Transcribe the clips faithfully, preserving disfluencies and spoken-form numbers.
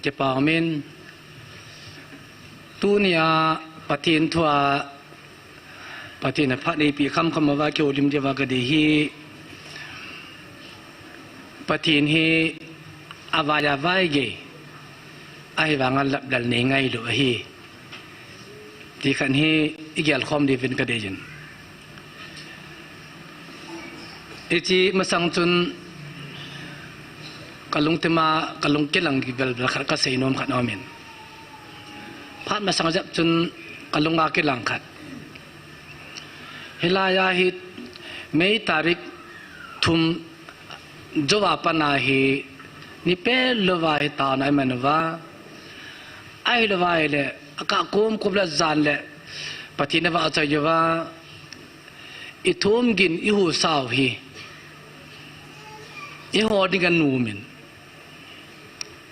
Kipa umin, tunia Pathen thua, Pathen a phat eipeh khamkham uva kihoulim diuva kadei hi, Pathen hi avai avai gei, ahivanga laplal nei ngailou ahi, ti khat hi igel khom diuvin kadei jin. Hiche masang chun kalungthima, kalung kilang kivel vel khat kasei nom khat aumin. Phat masang jep chun kalunga kilang khat. Hilai a hi May tarik thum jouva pat a hi, ni pet louva hi taona iman uva. Ahilouva ahile, akah kom kom le jan le, Pathen avahchoi uva, ithum gin ihusa u hi, eiho dinga nom in,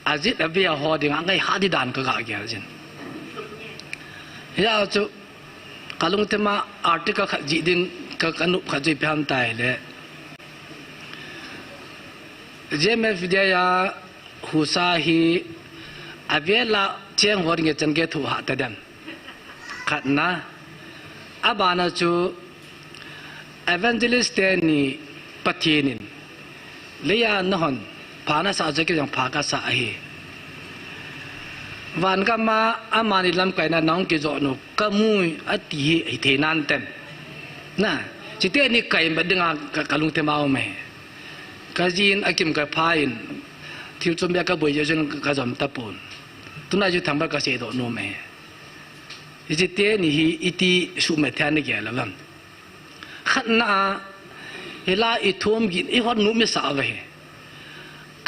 ajet ave a ho dinga ngai hah di dan kaga gel jin. Hijeh chun, kalungthima article khat jih ding ka, kanop khat chu ipi ham itile, J M F D I a husa hi, avel a cheng ho dinga chan gei thu hah ta dem. Khatna, abana chu evangelist teni Pathen in leiya nahon pha nasah jeh a kei jong pha kasah ahi. Van gam a amani lamkaina nahung kijoh u kamu ati hi, hithei nan tem. Na, chuteni kaimat dinga ka, kalungthim a um e. Kajin akim kapha in, thil chom beh kaboi jeh chun kajom tapon. Tuna chu thangvah kaseidoh nom e. Hiche teni hi iti suhmang thei a nagel uvem? Khatna a, hilai ithum gin ihon nom isah uva hi,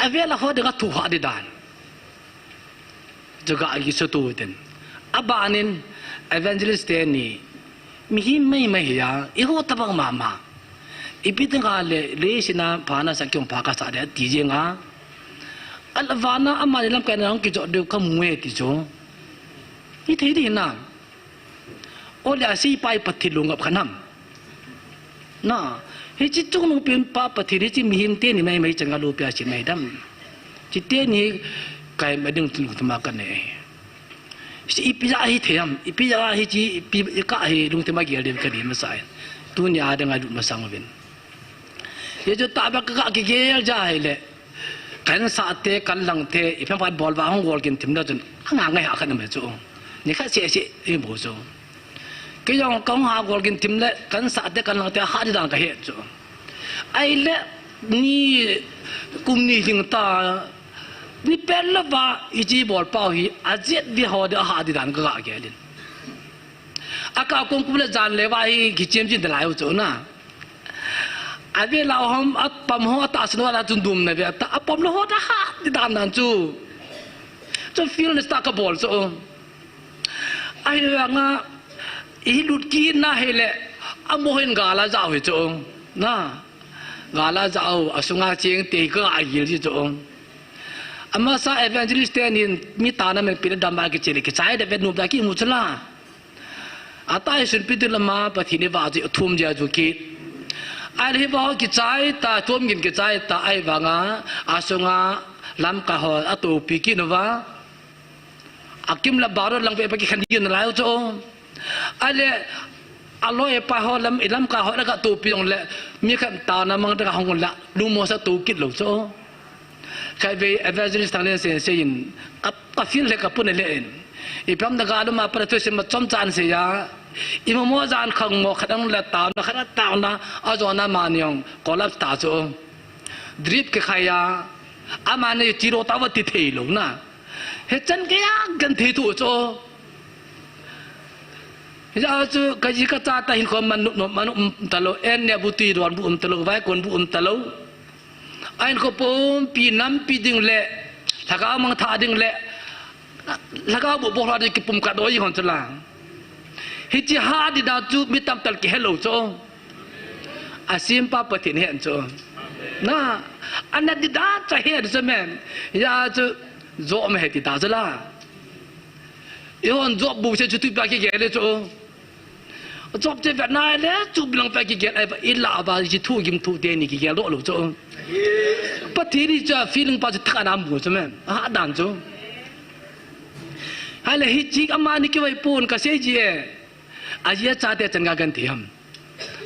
avel a ho dinga thu hah di dan chu ga kisuto u tin. Abanin evangelist teni mihem maimai hi a, eiho tabang mama, ipi dinga le leiset a pha nasah kei jong pha kasah ding ati jeng a, alah vana amani lamkaina hung kijoh diu kamu e ti chu hithei di hinam? Ole, aseipa hi Pathen lungap kha nam? Na, hiche chungnung pen pa Pathen hiche mihem teni maimai changa loupia asei mai dem? Chuteni kaimat ding lungthim a kanei. Hiche ipi jeh a hithei ham? Ipi jeh a hiche ipi kah hi lungthim a gel ding kadei masa e. Tunia dinga lut masang uvin. Hichu tahbeh a ka kigel jeh a hile, kahinsah te, kahinlang te, ipi ham khat bol uva hung gol gin thim le chun, anga ngai hah khat um e chu. Nikhat seh seh imu chu. Kei jong kahung ha gol gin thim le, kahinsah te, kahinlang te, hah di dan kahe chu. Ahile, ni kum ni lhing ta, ni pet louva, hiche bolpa u hi, ajet ve ho dinga hah di dan kaga gel in. Akah kom kom le jan le va hi kichem jin nalai u chu na. Avel a hom, apam ho, atahsan ho, ala chun dum na ve, ata, apam lou ho dinga hah di dan dan chu. Chu feel na start kabol chu. Ahivanga, ilut kit na hile, amaho hin gal ajah u hi chu. Na, gal ajah u, asunga cheng te hi kaga gel ji chu. Amasa evangelist teni mi tana men pin dam a kichele, kichai da ve nom da kimu chu la. Atahsan pi ding lama Pathen in vahchoi u thum jeh a chu kit. Ahile hiva ho kichai ta, thum gin kichai ta ahivanga, asunga lamkai ho atopi kit uva. Akim le barot lang ve pa kikhen gin nalai u chu. Ahile, aloi pa ho lam, ilamkai ho la katopi jong le, mi khat taona mang dinga hung le, lungmong sa to kit lou chu. Khatvei evangelist Thanglen Sensei in, ka, ka feel le ka pun le in. Ipi ham naga lum a pat a thusim a chomcha asei a. Imomo jan khang mo khat ang le taona, khat a taona, ajona amani jong collapse ta chu. Drip kikhai a. Amani tiro tava ti thei lou na. Hichan geiya genthei thu chu. Hijeh chun kaji kacha ta hinkho man nop, nop, man um talou, en neh bu tui don bu um talou, vaikon bu um talou. Ahinkho pumpi nampi ding le, lhagao mangthah ding le, lhagao bu bolha ding kipumkhat doi hon chu la. Hiche hah di dan chu mi tamtah kihe lou chu. Asempa Pathen ahe chu. Na, ana di dan chu ahe chu men. Hijeh chun, Job ma he ti ta chu la. Eihon Job bu se chu tuipa kigel le chu. Job che vet na le chu bilang pa kigel ai ba ila ba ji thu gim thu teni kigel doh lou chu. Pathen hi chu feeling pa chu thak ana mu chu men. Ahah dan chu. Ahile hiche amani kivei pon kasei ji e. Ajeh a chate chan ga genthei ham.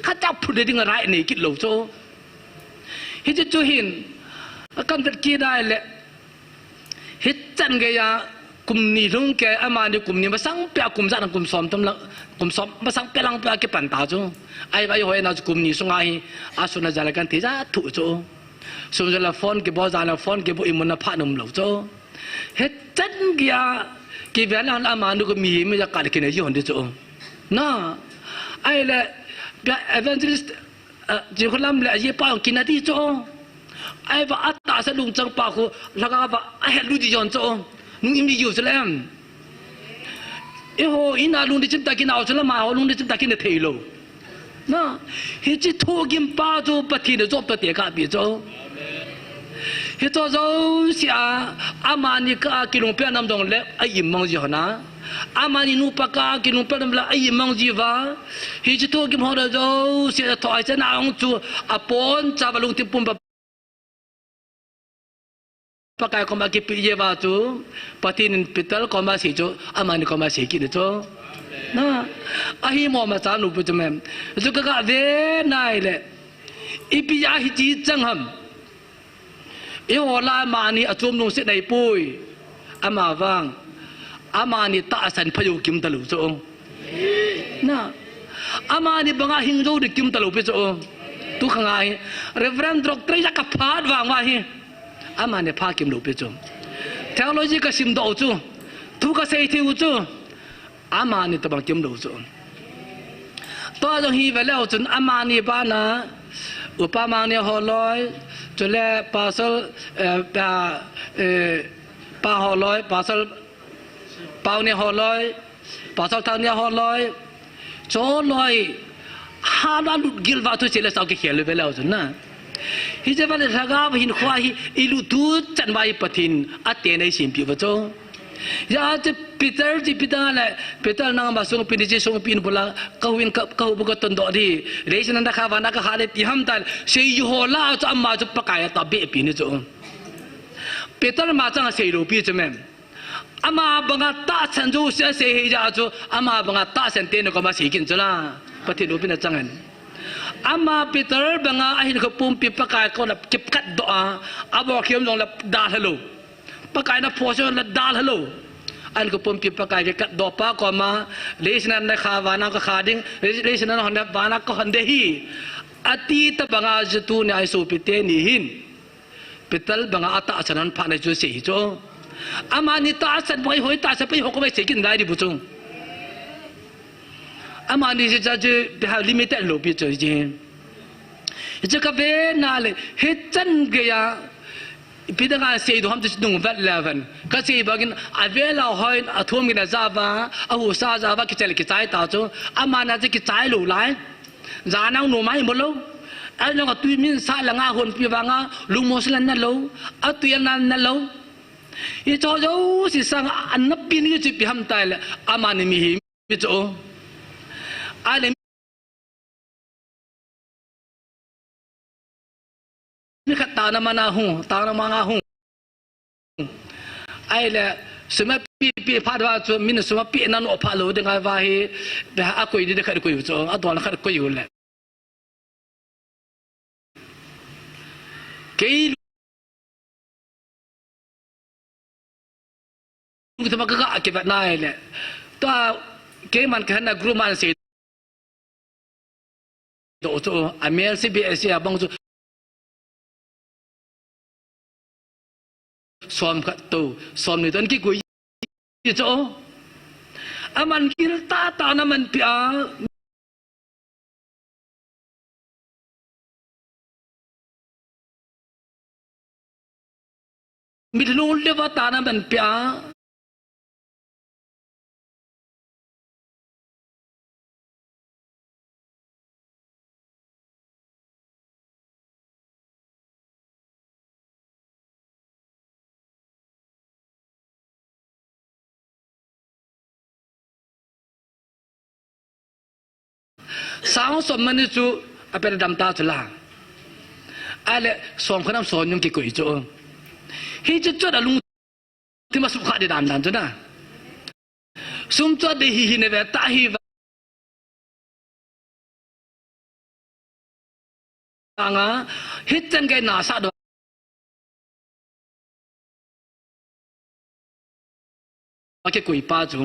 Khat cha phut le ding a right nei kit lou chu. Hiche chu hin, akan vet kit ahile. Hichan geiya kum ni lhung kei, amani kum ni masang pia kum ijat a kum som tam lang, kum som masang pia lang pia kipan ta chu. Ahivang eiho a chu kum ni sunga hi, asun a jal a genthei ja thu chu. Sum jal a phone kibol, jan a phone kibol, imun a pha nom lou chu. Hichan geiya kiven lang amani kum ni mi ja kal kine ji hon di chu. Na, ahile, pia evangelist, Ah, Jerusalem le aji pa kina di chu. Ahivang atahsa lungchang pa khu, lhagao va ahelu di jon chu. Nung im di ju chu lem. Eiho, ina lung di chim ta kina chu lama ho lung di chim ta kina thei lou. Na, hiche thugim pa chu Pathen in jop ta te ka pi chu. Hiche jouse a, amani kah a kilungpia nam jong le, a imang ji hon a. Amani nupa kah a kilungpia nam le, a imang ji uva. Hiche thugim ho le jouse a tho a chana ong chu, abonchauva lungthim pumpa Pakai koma kipe ji uva chu, Pathen in Peter koma sei chu, amani koma sei kit ni chu. Na, ahi mo ma cha nu pu chu mem. Chu ka ga ve nai le. Ipi a hiche chang ham. Eiho lah a amani achom lungset nei poi. Amavang. Amani tahsan pha jou kim talou chu. Na. Amani banga hing jou di kim talou pi chu. Tu khang a hi. Reverend Doctor Treja ka phat vang va hi. Amani pha kim lou pi chu. Theology ka sim doh chu. Thu ka sei thei u chu. Amani tabang kim lou chu. Tua jong hi ve leu chun amani bana, Upa Mangni holoi, chule Pastor, eh, pa, eh, pa holoi, Pastor Pauni holoi, Pastor Thangni holoi, choloi, hala lut gil va thu chele sao kikhel ve leu chun na. Hiche va le lhagao hin khua hi ilut tu chan va hi Pathen a te nei sim pi va chu. Ya chu Peter chu Peter le, Peter nang ma sung pi ni chi sung pi in bula, ka hu in ka, ka hu bu ka ton doh di. Leiset a na kha vana ka kha le ti ham ta, sei ju ho lah a chu ama chu Pakai a ta be pi ni chu. Peter ma chang sei lou pi chu mem. Ama banga tahsan jouse sei hi ja chu, ama banga tahsan te ni koma sei kin chu la. Pathen u pi na chang an. Ama Peter banga ahin kho pumpi Pakai kona kipkat doh a, abol khem jong la dalha lou. Pakai na phoh jong la dalha lou. Ahin kho pumpi Pakai kipkat doh pa koma, leiset a na kha vana ka kha ding, leiset a na hon vana ka hon de hi. Ati tabanga chu tunia i sopi teni hin. Peter banga atahsan hon phat na chu sei hi chu. Amani tahsan banga eiho tahsan pa eiho koma sei kin lai di bu chu. Amani chu cha chu be ha limited lou pi chu ji. Hiche ka ve na le, hichan geiya, ipi dinga sei doh ham chu nung vet le ven. Ka sei bangin, avel a hoi, athum gin a ja va, ahusa ja va, kichai le kichai ta chu. Amani chu kichai lou lai. Jan a nung mai mo lou. Ahin jong atui min sa langa hon pi vanga, lungmong sa la na lou. Atui a na na lou. Hiche jouse sanga ana pi ni chu ipi ham ta le, amani mihem chu. Ahile mi khat tana mana hung, tana manga hung. Ahile, sum a pi pi phat va chu, min sum a pi na no pha lou ding a va hi, be a koi di de khat koi u chu, adol khat koi u le. Kei lungthim a ka ga kivet nai le. Tua keiman ka hana group man sei doh chu, a mel si be si a bang chu. Som khat to, som ni ton kikoi chu. Aman kil tata na man pi a. Mit lung le va tana man pi a. Sang som mani chu a pe dam ta chu la. Ahile som khanam som nyung kikoi chu. Hiche chu a lungthim a sukha di dan dan chu na. Sum chu adei hi hi ne ve ta hi vanga, hichan gei nasa doh a kikoi pa chu.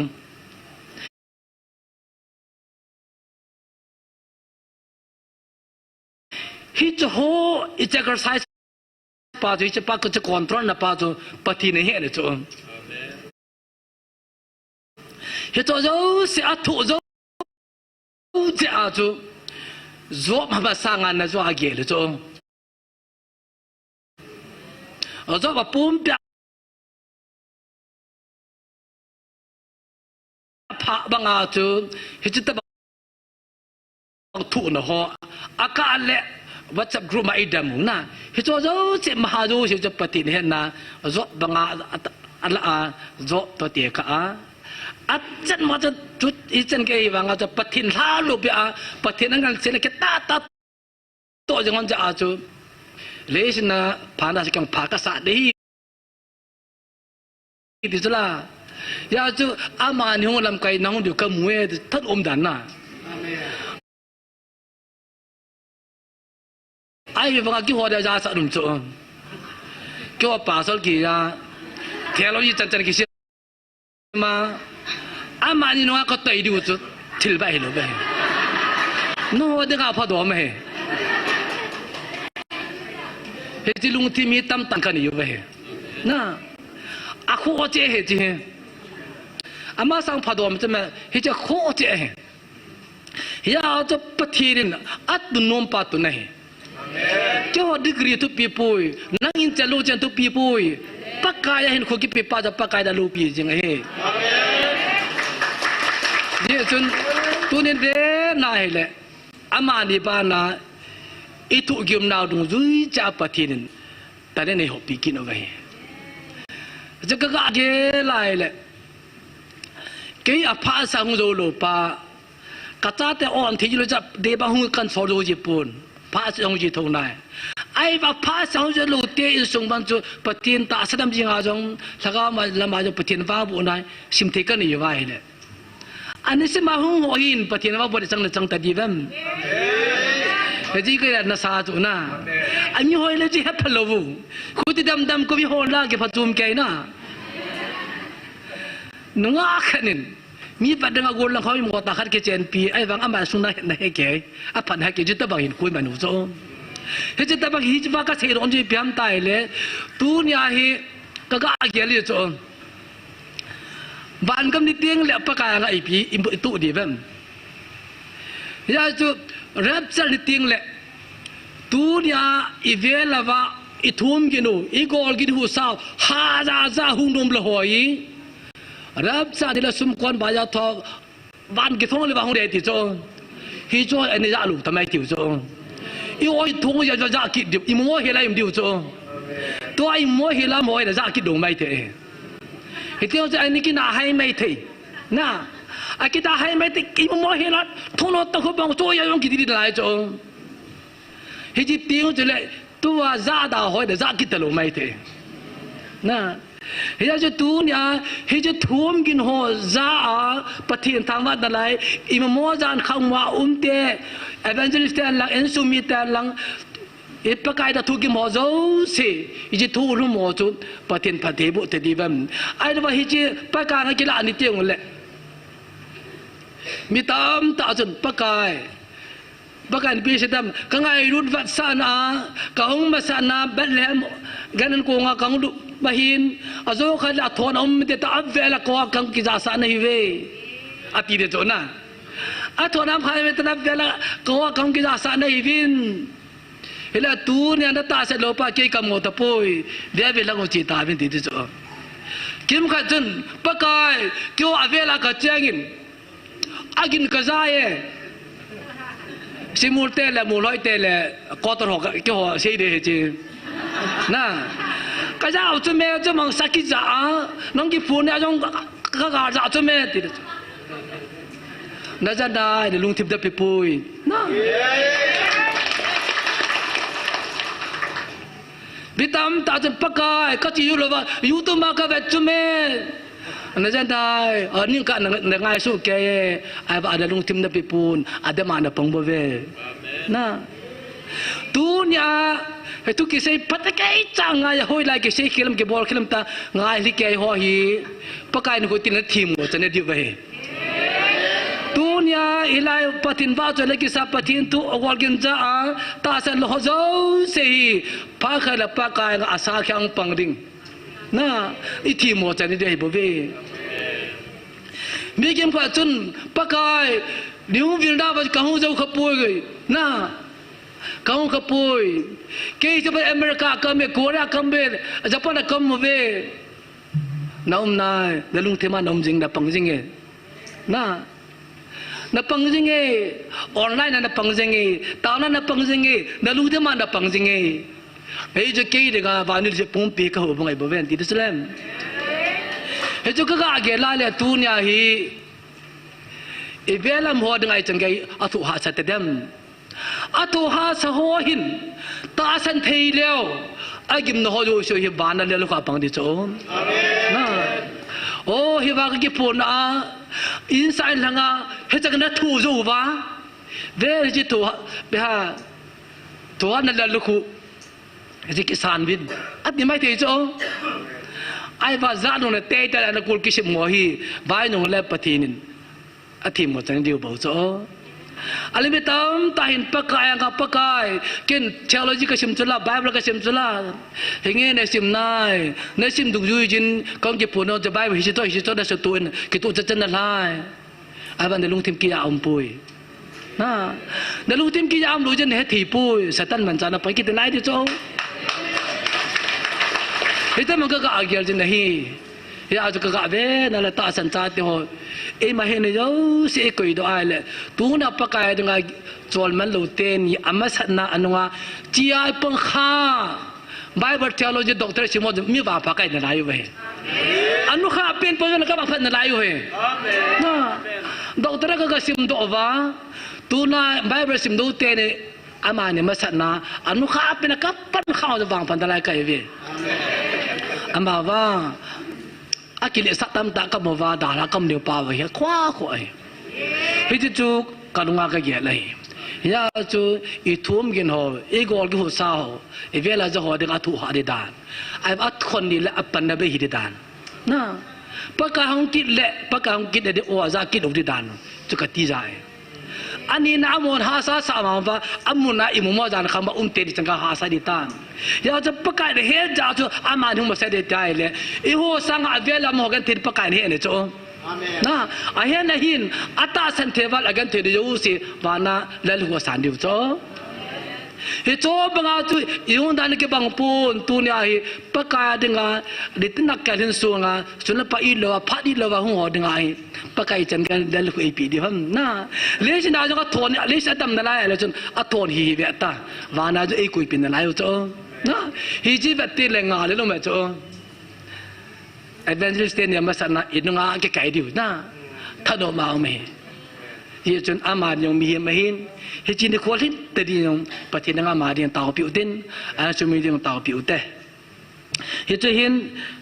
Hichu ho, hichu exercise pa chu, hichu pa chu control na pa chu Pathen ahi ne chu. Hichu jouse athoh jouse a chu Job hama sanga na jo agel chu. Job apumpi a pha banga chu, hichu tabang thohna ho, akah le WhatsApp group ma idam u na. Hichu jouse maha jouse chu Pathen ahi na, Job banga a, a, a, Job toh tekah a. Achan ma chu, chu, hichan gei vanga chu Pathen lha lou pi a, Pathen angansena kei tah tah toh jeng hon ja a chu. Leiset a pha nasa kei pha kasa ding ahi. Ti chu la. Hijeh chun amani hung lamkai na hung diu kamu e, thanom dan na. Ahivanga keiho dia jasa dum chu. Keiho pastor kiti a. Theology chan chan kisei ma. Amani nunga katoi diu chu thil ba hilou ve. Nangho dinga phadom ahi. Hiche lungthim hi tamtah kanei u ve. Na. Akhoh cheh ahi hiche hi. Ama sang phadom chu ma, hiche akhoh cheh ahi. Hijeh chun Pathen in atun nom pa tun ahi. Keiho degree thupi poi, nangin chan lou chan thupi poi. Pakai a hinkho kipe pa chu Pakai in aloupi jing ahi. Hijeh chun tunin ve na hile, amani bana ithoh gim nau dungjui cha Pathen in tah in eihopi kit u ahi. Chu kaga gel a hile, kei a phat sang hung jou lou pa, kachate on thei lou cha, deba hung kan sol jou ji pon. Phat sang hung ji thou nai. Ahivang phat sang hung jou lou te insung ban chu Pathen tahsa dam jinga jong, lhagao ma lama jong Pathen vangboh nai, simthei kanei u ahi le. Ani sima hung ho hin Pathen vangboh chang le chang ta diu vem. Hiche kei nasa chu na. Ami hoi le chu hepha lou u. Khuti dam dam koi ho la kipha chom kei na. Nungah khat in. Mi vat dang a gol lang khoi mo ta khat kichenpi, ahivang ama sung na, na he kei, aphat na he kei, hiche tabang hin koi manu chu. Hiche tabang hi chu va kasei don chu ipi ham ti le, tunia hi kaga gel u chu. Van gam ni teng le Pakai anga ipi, i, itu diu vem. Hijeh chun rapture ni teng le, tunia ivel uva, ithum gin u, igol gin u sao, haja ja hung nom lou hoi. Rapture ni le sumkon ba ja tho, van kithong le va hung de ti chu. Hichu ani ja lou ta mai tiu chu. I oi thong ja ja ja kit diu, imo hela im diu chu. Tua imo hela mo ja kit dong mai thei. Hiti chu ani kina hai mai thei. Na. Akita hai mai thei, imo hela, thong no ta khu bang chu ja jong kiti lai chu. Hiche teng chu le, tua ja da hoi da ja kit ta lou mai thei. Na. Hijeh chun tunia, hiche thum gin ho ja a, Pathen thangvah nalai, imamo jan khang ma um te, evangelist ten lang, insung mi ten lang, i Pakai da thu gim ho jouse, hiche thu lhum ho chu, Pathen phatthei boh te diu vem. Ahilou va hiche Pakai anga kilah ni teng le. Mi tamtah chun Pakai. Pakai in ipi sei tam, ka ngailut vetsahna a, ka hung masatna Bethlehem, gan an konga ka hung lut ma hin, ajo khat le athon a um te ta avel a koi a ka hung kijasah nahi uve. Ati de chu na. Athon a um khat te ta avel a koi a ka hung kijasah nahi uvin. Hile tunia na tahsan lou pa kei kamu tapoi. Ve ve lang u chi ta vin ti chu. Kimkhat chun, Pakai, keiho avel a ka cheng in. Agin ka ja e. Simul te le, Mulhoi te le, Kotor ho ka, keiho sei de hi chi. Na. Ka ja u chu me chu mang sa kija a. Nang kiphun a jong ka, ka, ka ja chu me ti. Na ja dai de lungthim da pi pui. Na. Mi tamtah chun Pakai, ka chi u lou va, YouTube ma ka vet chu me. Na jan dai, a, ning ka na, na ngaisuh kei, a, a, na lungthim na pipun, a, dema na pang bou ve. Na. Tunia, he tu kisei phat kei cha ngai, hoilai kisei khilam kibol khilam ta, ngai li kei ho hi, Pakai nikho tin na thim ngo cha na diu ve. Tunia, ilai Pathen vahchoi le kisa Pathen thu agol gin ja a, tahsan lou ho jouse hi, phat khat le Pakai nga asa khe ang pang ding. Na, i thim mo chan i dei bou ve. Mi kim khat chun, Pakai, ni hung vil da ba ka hung jou kha poi. Na, ka hung kha poi. Kei se ba America kam ve, Korea kam ve, Japan kam mo ve. Na um nai, na lungthim a na um jing, na pang jing e. Na, na pang jing e, online a na pang jing e, taona na pang jing e, na lungthim a na pang jing e. Hei chu kei dinga vannoi leiset pumpi ka hou bang ahi bou ven ti Jerusalem. Hei chu ka ga gel a le tunia hi, i velam ho dinga i chan gei a thu hahsa te dem. A thu hahsa ho hin, tahsan thei leu, a gimna ho jouse hi vana lel kha pang di chu. Amen. Na. O, hi va ka kiphonna a, inside langa, he chang na thu jou va. Ve chi thu ha, be ha, thu ha na lel khu. Ji kisan vin. Ati mai thei chu. Ai va ja nung na te ta na kul kisim mo hi. Vai nung le Pathen in. A thim mo chang diu bou chu. A lim tam ta hin Pakai anga Pakai. Ken theology ka sim chu la, Bible ka sim chu la. Hinge na sim nai. Na sim duk jui jin kong kiphonna chu Bible hi chu, hi chu na su tu in. Kitu cha chan na lai. Ahivangin na lungthim kija um poi. Na, na lungthim kija um lou jeh in na he thei poi, Satan manchah na pang kit nai ti chu. Hita mang ka ga gel jin ahi. Hia chu ka ga ve na le tahsan chate ho. Eima hina jouse i koi doh a le. Tuna Pakai dinga chol man lou teni a masatna a nunga. Chia pang kha. Bible theology doctor sim ho mi vangpha ka hi nalai uve. Anukha pen pa jong ka vangpha nalai uve. Na, doctor ka, ka sim doh uva, tuna Bible sim doh teni, amani masatna, anukha pen ka pan kha vangpha nalai ka hi uve. Ama vang. A kiletsah tamtah ka mu uva, dalha ka mu neo pa uva hi, khua khua ahi. Hiti chu ka lunga ka gel ahi. Hia chu i thum gin ho, i gol gi husa ho, i vela ja ho ding a thu ha di dan. Ai a khon ni le a pan na be hi di dan. Na, Pakai hung kit le, Pakai hung kit le di o ja kit u di dan. Chu ka ti ja ahi. Ani na amon hahsa sa ma va, amun a i mu mo jan kham ba um te di chang ka hahsa di tan. Hia chu Pakai le he ja chu aman hung ma sa di tai le. I ho sang a ve lam ho kan tin Pakai le he ne chu. Amen. Na, a he na hin, a tahsan thei val a kan thei di jouse, vana lal hu san diu chu. Hi chu banga chu, i hung dan kibang pon, tunia hi, Pakai dinga, di tinak ka hin sunga, sunapa i lo, a phat i lo, a hung ho dinga hi. Pakai chan kan dal khu ipi di ham na. Leiset a jong a thon, leiset a dam nalai le chun a thon hi hi ve ta. Vana jong ei kuipi nalai u chu. Na. Hi chi vet ti le nga le lo me chu. Evangelist te ni masatna i nunga ke kai diu na. Thanom a um hi. Hi chun ama jong mihem ahin. Hi chi ni khol hin te di jong Pathen nga ama ding tao piu tin. A sumi ding tao piu te. Hichu hin,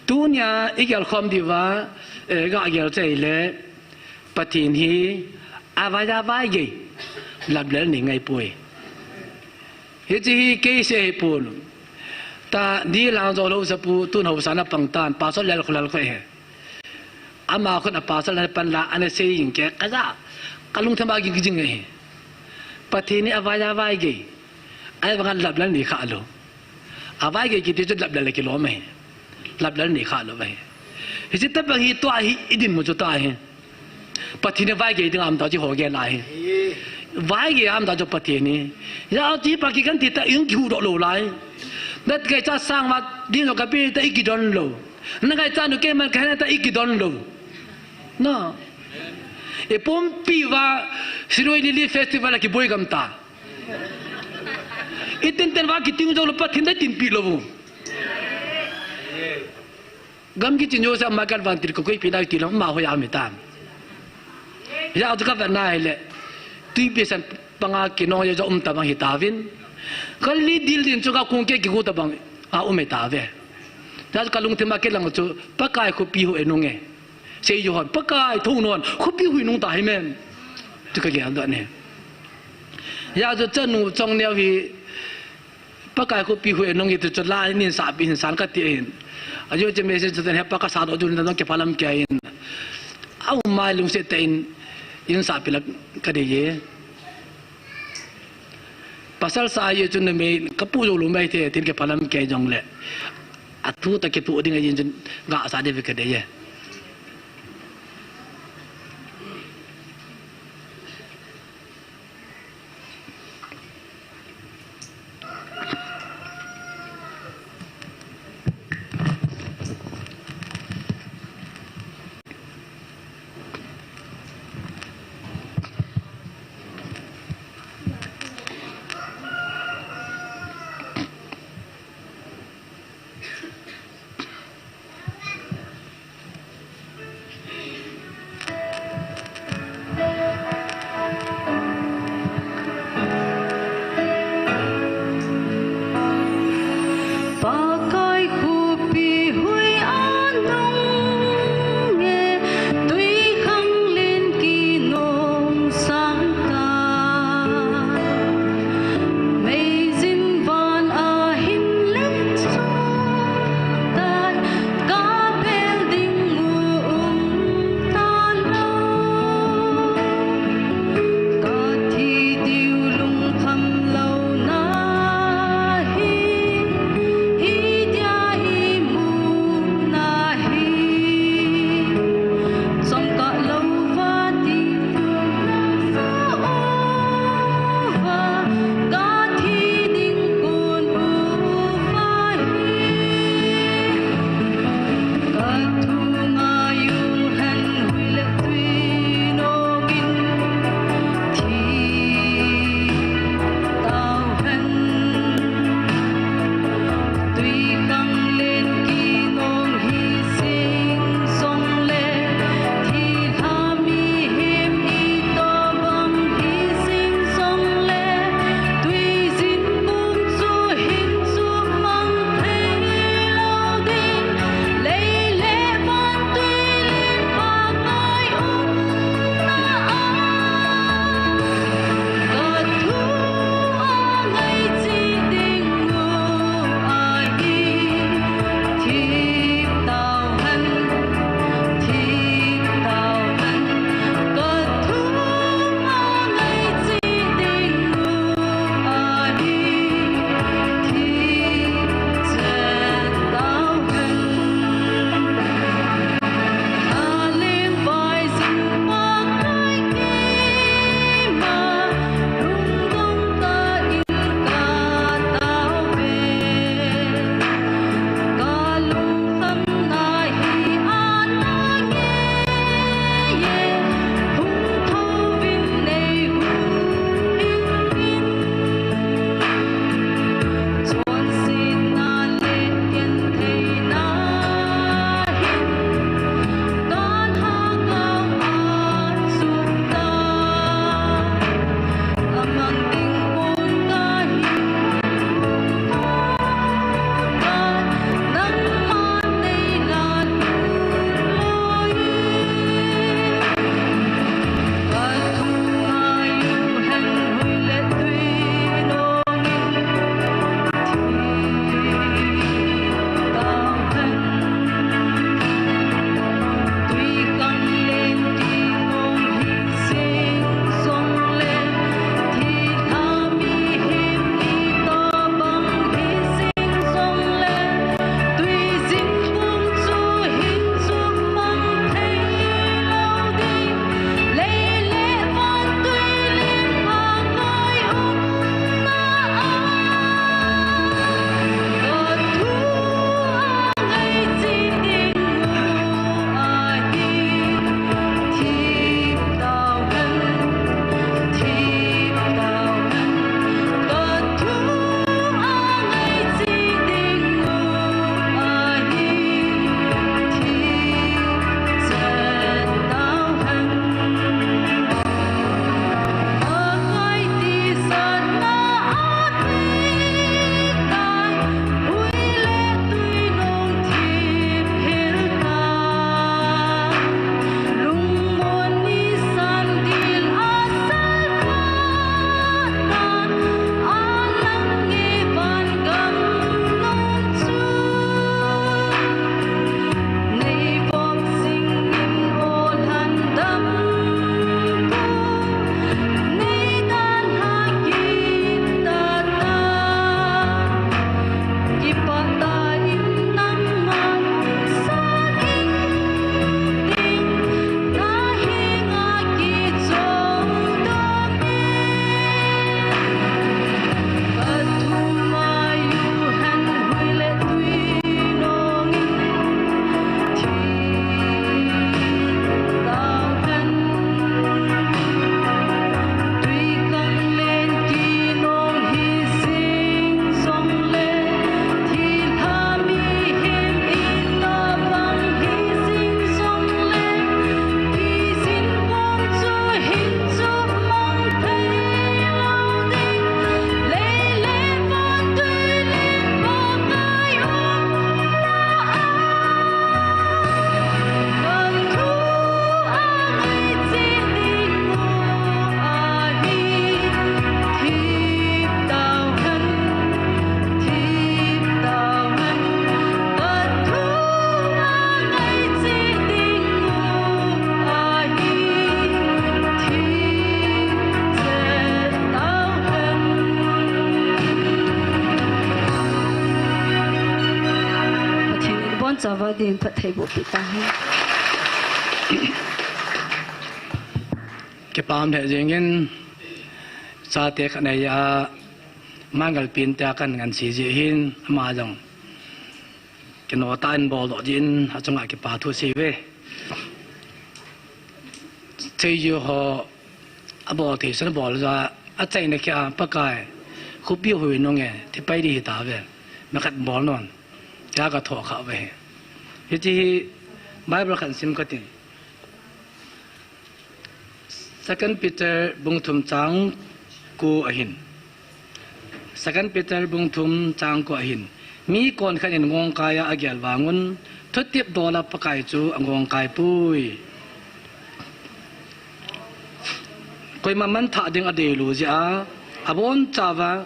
tunia i gelkhom diuva, eh, ga gel chai le, Pathen hi, a vai a vai gei, laplel nei ngai poi. Hichu hi kei se hi pon. Ta di lang jo lo sa pu, tun ho sa na pang tan, pastor lel khu lel khu he. Ama khun a pastor na pan la, ana sei jing ke, ka ja, ka lungthim a ging jing ngai. Pathen hi a vai a vai gei. Ahivanga laplel nei kha lou. A vai gei kiti chu laplel le kilom ahi. Laplel nei kha lou ahi. Hiche tabang hi tua hi i dinmun chu tua hi. Pathen hi vai gei ding a um ta chu ho gel ahi. Vai gei a um ta chu Pathen hi. Hia ti pa kikan ti ta in kihuhdoh lou lai. Na ngaicha sang va ding lou ka pi ta i kidon lou. Na ngaicha nu keiman ka hena ta i kidon lou. Na. I pumpi uva Shirui Lily Festival a kiboi gam ta. I tinten va kiting jou lou Pathen dei tinpi lou. Gam kichin jouse a Michael Van Til ka koipi nai ti lou, ama hoi a um hitam. Hia chu ka vet na hile. Tuipi san panga kinong jo um tabang hitauvin. Galilee dilding chu ka kong ke kigu tabang a um hitauve. Hia chu ka lungthim a kilang chu Pakai khopi ho e nunge. Sei jo hon, Pakai thou non, khopi hui nung ta hi men. Chu ka gel doh ne. Hia chu chanu chong neo hi, Pakai khopi hui nung hi tu chu la in sa pi in san ka ti in. A jo che message chu ten he pa ka sa doh chu na dong kiphalam kei in. Au mai lungset tah in, in sa pi la ka dei ye. Pasal sa ye chun na me ka pu jo lu mai the, tin kiphalam kei jong le. A thu ta kitu ding a yin chun ga sa de ve ka dei ye. Pathen phattheiboh peh tahen. Kipah lheh jengin, chate khat nei a, Mangal Pin te a kan ngansi jeh hin, ama jong kino tah in boldoh jeh in, achunga kipa thu sei uve. Seiju ho, abol thei sun abol ja, achaina kia Pakai, khopi hui nunge, thi pai ding hita ve, mi khat bol non, tia ka thoh kha uve. Hiche hi Bible khat sim kati. Second Peter bung thum chang ko ahin. Second Peter bung thum chang ko ahin. Mi konkhat in ngongkai a agel vangun, thutep dola Pakai chu angongkai poi. Koima manthah ding adeilou jeh a, abonchauva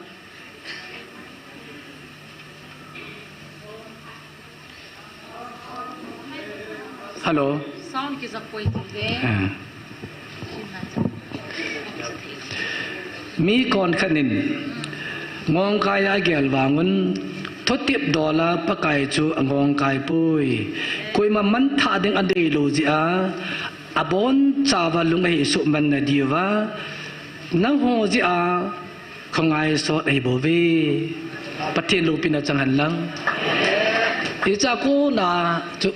Hello. Sound kija poi ti ve. Ah. Mi konkhat in ngongkai a agel vangun, thutep dola Pakai chu angongkai poi. Koima manthah ding adeilou jeh a, abonchauva lung ahi suhman nadiuva, nangho jeh a, kho ngaisot ahi bouve. Pathen loupina chang hen lang. Hiche a kona chu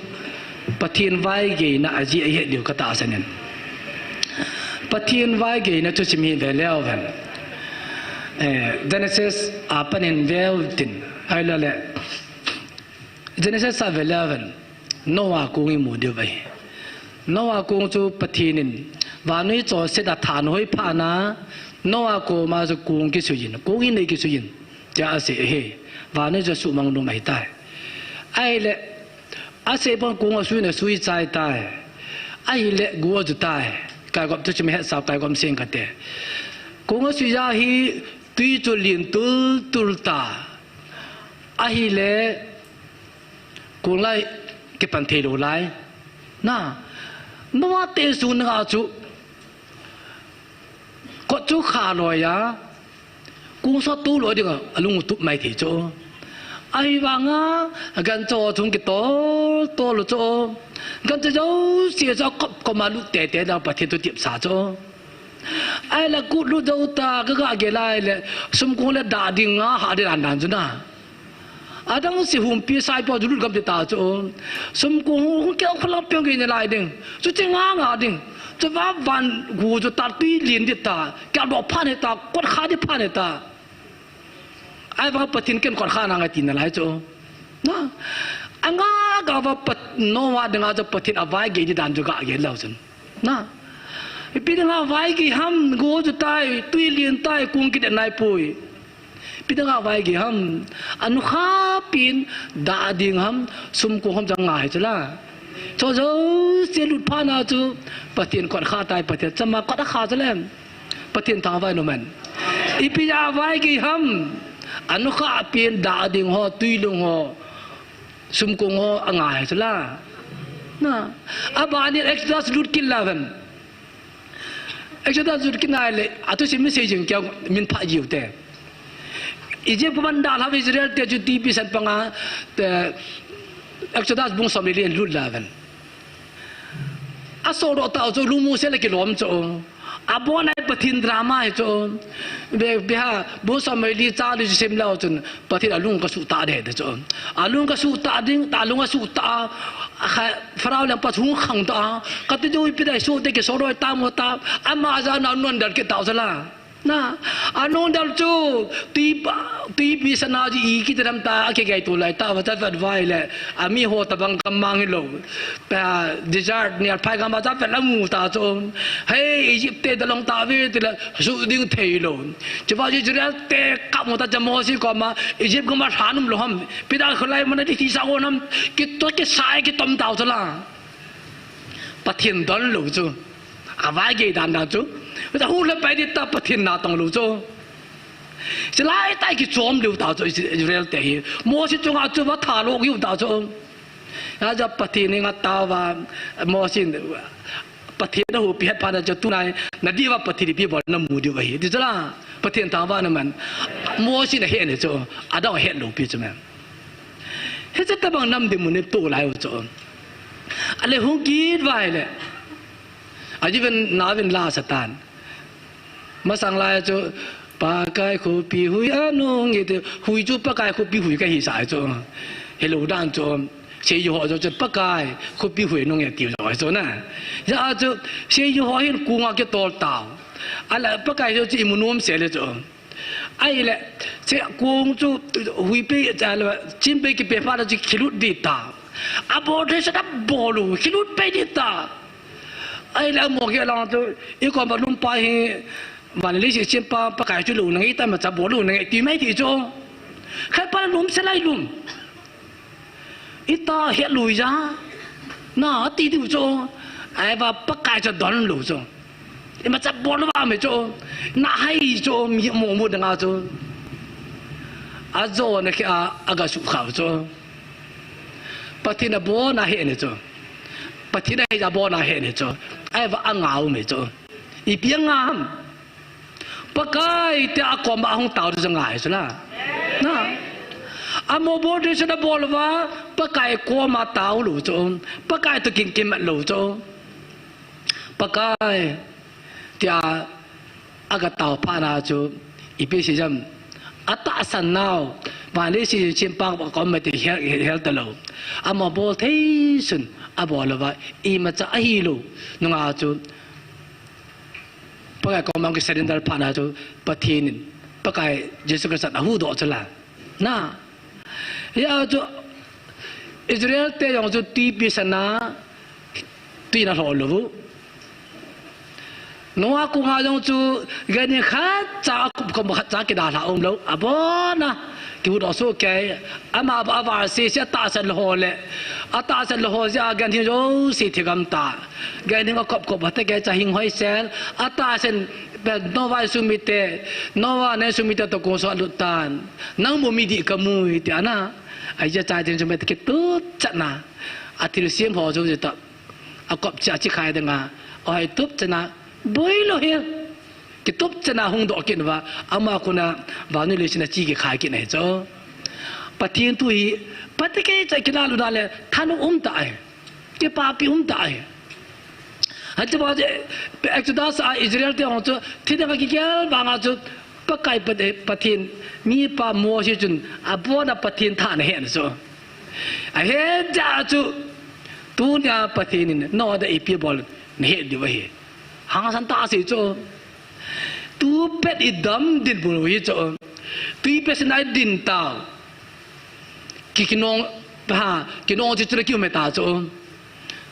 Pathen vaigeina ajeh ahi diu katahsan in. Pathen vaigeina thusim hi ve leu hen. Eh, Genesis a panin veu tin. Ahilou le. Genesis a ve leu hen. Noah kong imu diu ahi. Noah kong chu Pathen in vannoi chonset a thanhoi phat na, Noah koma chu kong kisui in, kong in nei kisui in, tia asei ahi. Vannoi chu asuhmang nom ahitai. Ahile, asei bang kong asui na sui chai tai. Ahile, go aju tai. Kaigop thusim hetsau, kaigop seng kate. Kong asui ja hi tui chu lin tultul ta. Ahile, kong lai kipan thei lou lai. Na, Noah te sun nga chu. Kot chu kha loi a. Kong sot tu loi dinga, alung tup mai thei chu. Ahivanga, gancha chung kitol, tol chu. Gancha jouse chu kop kop ma lut tete da Pathen thutep sa chu. Ahile kut lut jou ta, ka ga gel ahile, sumkong le dah ding nga ha ding dan dan chu na. Adang se humpi saipo ju lut gam ti ta chu. Sumkong hung keu kholang peng gei ne lai ding. Chuche nga nga ding. Chuva van gu chu ta tui lin di ta. Kya do phan he ta, kot kha di phan he ta. Ahivang Pathen ken kot kha na ngai ti nalai chu. Na. Anga gava Pat-, Noah dinga chu Pathen avaigei di dan chu ga gel leu chun. Na. Ipi dinga vaigei ham, go chu tai, tui lin tai, kong kide nai poi. Ipi dinga vaigei ham, anukha pen dah ding ham, sumkong ham jong ngai chu la. Chu jouse lut phat na chu, Pathen kot kha tai, Pathen chama kot akha chu le. Pathen thangvah in um hen. Ipi a vaigei ham, anukha pen dah ding ho, tui lung ho, sumkong ho angai chu la. Na, abanin Exodus lut kit leu hen. Exodus lut kit nai le, athusim mi sei jing keu min pha jiu te. Egypt kaman dalhau Israel te chu tipi san panga, te, Exodus bung som le li in lut leu hen. Asodoh tau chu lungmong sel a kilom chu. Abon a hi Pathen drama hi chu. Be, be ha, bung som le li chang li chu sim leu chun. Pathen alung kasuh tah de, de chu. Alung kasuh tah ding, ta alung asuh tah a, kha, Pharaoh lengpa hung khang tah a, kati chu ipi dai suh te kisodoi ta mo ta, ama ja na non dal kit tau chu la. Na, anun dal chu, tui pa, tui pi sana ji i kiti ram ta, akigei tu lai ta, va cha vat vai le, ami ho tabang kam mang hi lou. Pa, desert ni alphai gam a cha vat la mu ta chu. Hei, Egypt te dalong ta ve ti la, su ding thei lou. Chuva Israel te kap mo ta cha Moses koma, Egypt gam a lhan um lou ham. Pi da kholai mana di thi sa go nam, ki to ki sai ki tom tau chu la. Pathen don lou chu. Avaigei dan dan chu. Hu le pai di ta Pathen natong lou chu. Silai tai kichom lou ta chu Israel te hi. Moses chunga chu va thalo kiu ta chu. Aja Pathen in atao va Moses in Pathen ahupi het phat na chu tunai nadiuva Pathen ipi bol namu diu ahi. Ti chu la Pathen thangvah in um hen. Moses in ahet ne chu. Adang ahet lou pi chu me. Hiche tabang nam dinmun ito lai u chu. Ale hung kit vai le. Aji ven na ven la satan. Masang lai chu Pakai khopi hui anung e ti hui chu Pakai khopi hui kahi sa chu. Hello dan chu. Seijuho chu Pakai khopi hui nung e ti chu na. Ja chu seijuho hin kunga kitol tau. Ala Pakai chu imu nom se le chu. Ahile, che kong chu hui pe, chale, chin pe kipe pha chu khilut di ta. Abol thei sa ta bol u, khilut pe di ta. Ahile, amo ke lang chu, i kom ba lum pa hi, van le si chin pa, Pakai chu lou na ngai ta ma cha bol u na ngai ti mai ti chu. Khai pa lum se lai lum. Ita het lui ja. Na, ti diu chu. Ai va Pakai chu don lou chu. Ima cha bol va me chu. Na hai chu mi mo mo danga chu. Ajo na khi a, aga su khau chu. Pathen abol na he ne chu. Pathen a he ja bol na he ne chu. Ai va angau me chu. Ipi angam. Pakai te a kom a hung tau chu ngai chu la. Na. Amo bol thei chu na bol va, Pakai kom a tau lou chu. Pakai to kin kin mat lou chu. Pakai te a aga tau pha na chu. Ipi si jam. Atahsan nau. Van le si chin pa kom ma te hel, hel ta lou. Amo bol thei sun abol va. Ima cha ahi lou. Nunga chu. Pakai kom a ki surrender pha na chu Pathen in, Pakai Jesu Christa a huhdoh chu la. Na. Hia chu Israel te jong chu twipi sana twi na lho lou. Noah kunga jong chu ganhing khat cha a kup kom khat cha kidalha um lou. Abona. Kihuhdoh soh kei, ama ba aval sese atahsan lou ho le, atahsan lou ho jeh a ganhing jouse thigam ta. Ganhing akop kop hate kei cha hing hoisel, atahsan pe Noah sumite, Noah ne sumite to kong so lut tan. Nang mu mi dih kamu ti ana. Ai ja cha din sumite kitup chatna. Athilsem ho jouse ta. Akop cha chi khai danga, ahoi tup chana, boi lou hi. Kitup chana hung doh kit uva, ama kona, vannoi leiset a chi kikhai kit na hi chu. Pathen thu hi, phatecha kina luna le, thanom um tah ahi. Kipapi um tah ahi. Hiche ba je, Exodus a Israel te hung chu, thidang a kigel vanga chu, Pakai Pat-, Pathen, mipa Moses chun, abona Pathen tha ana he chu. Ahe ja chu, tunia Pathen in, noda ipi bol, nahe diu ahi. Hangsan tah sei chu. Tu pet i dam dinmun u hi chu. Twipi sana i din tau. Ki kinong, ha, kinong chu chu kiu me ta chu.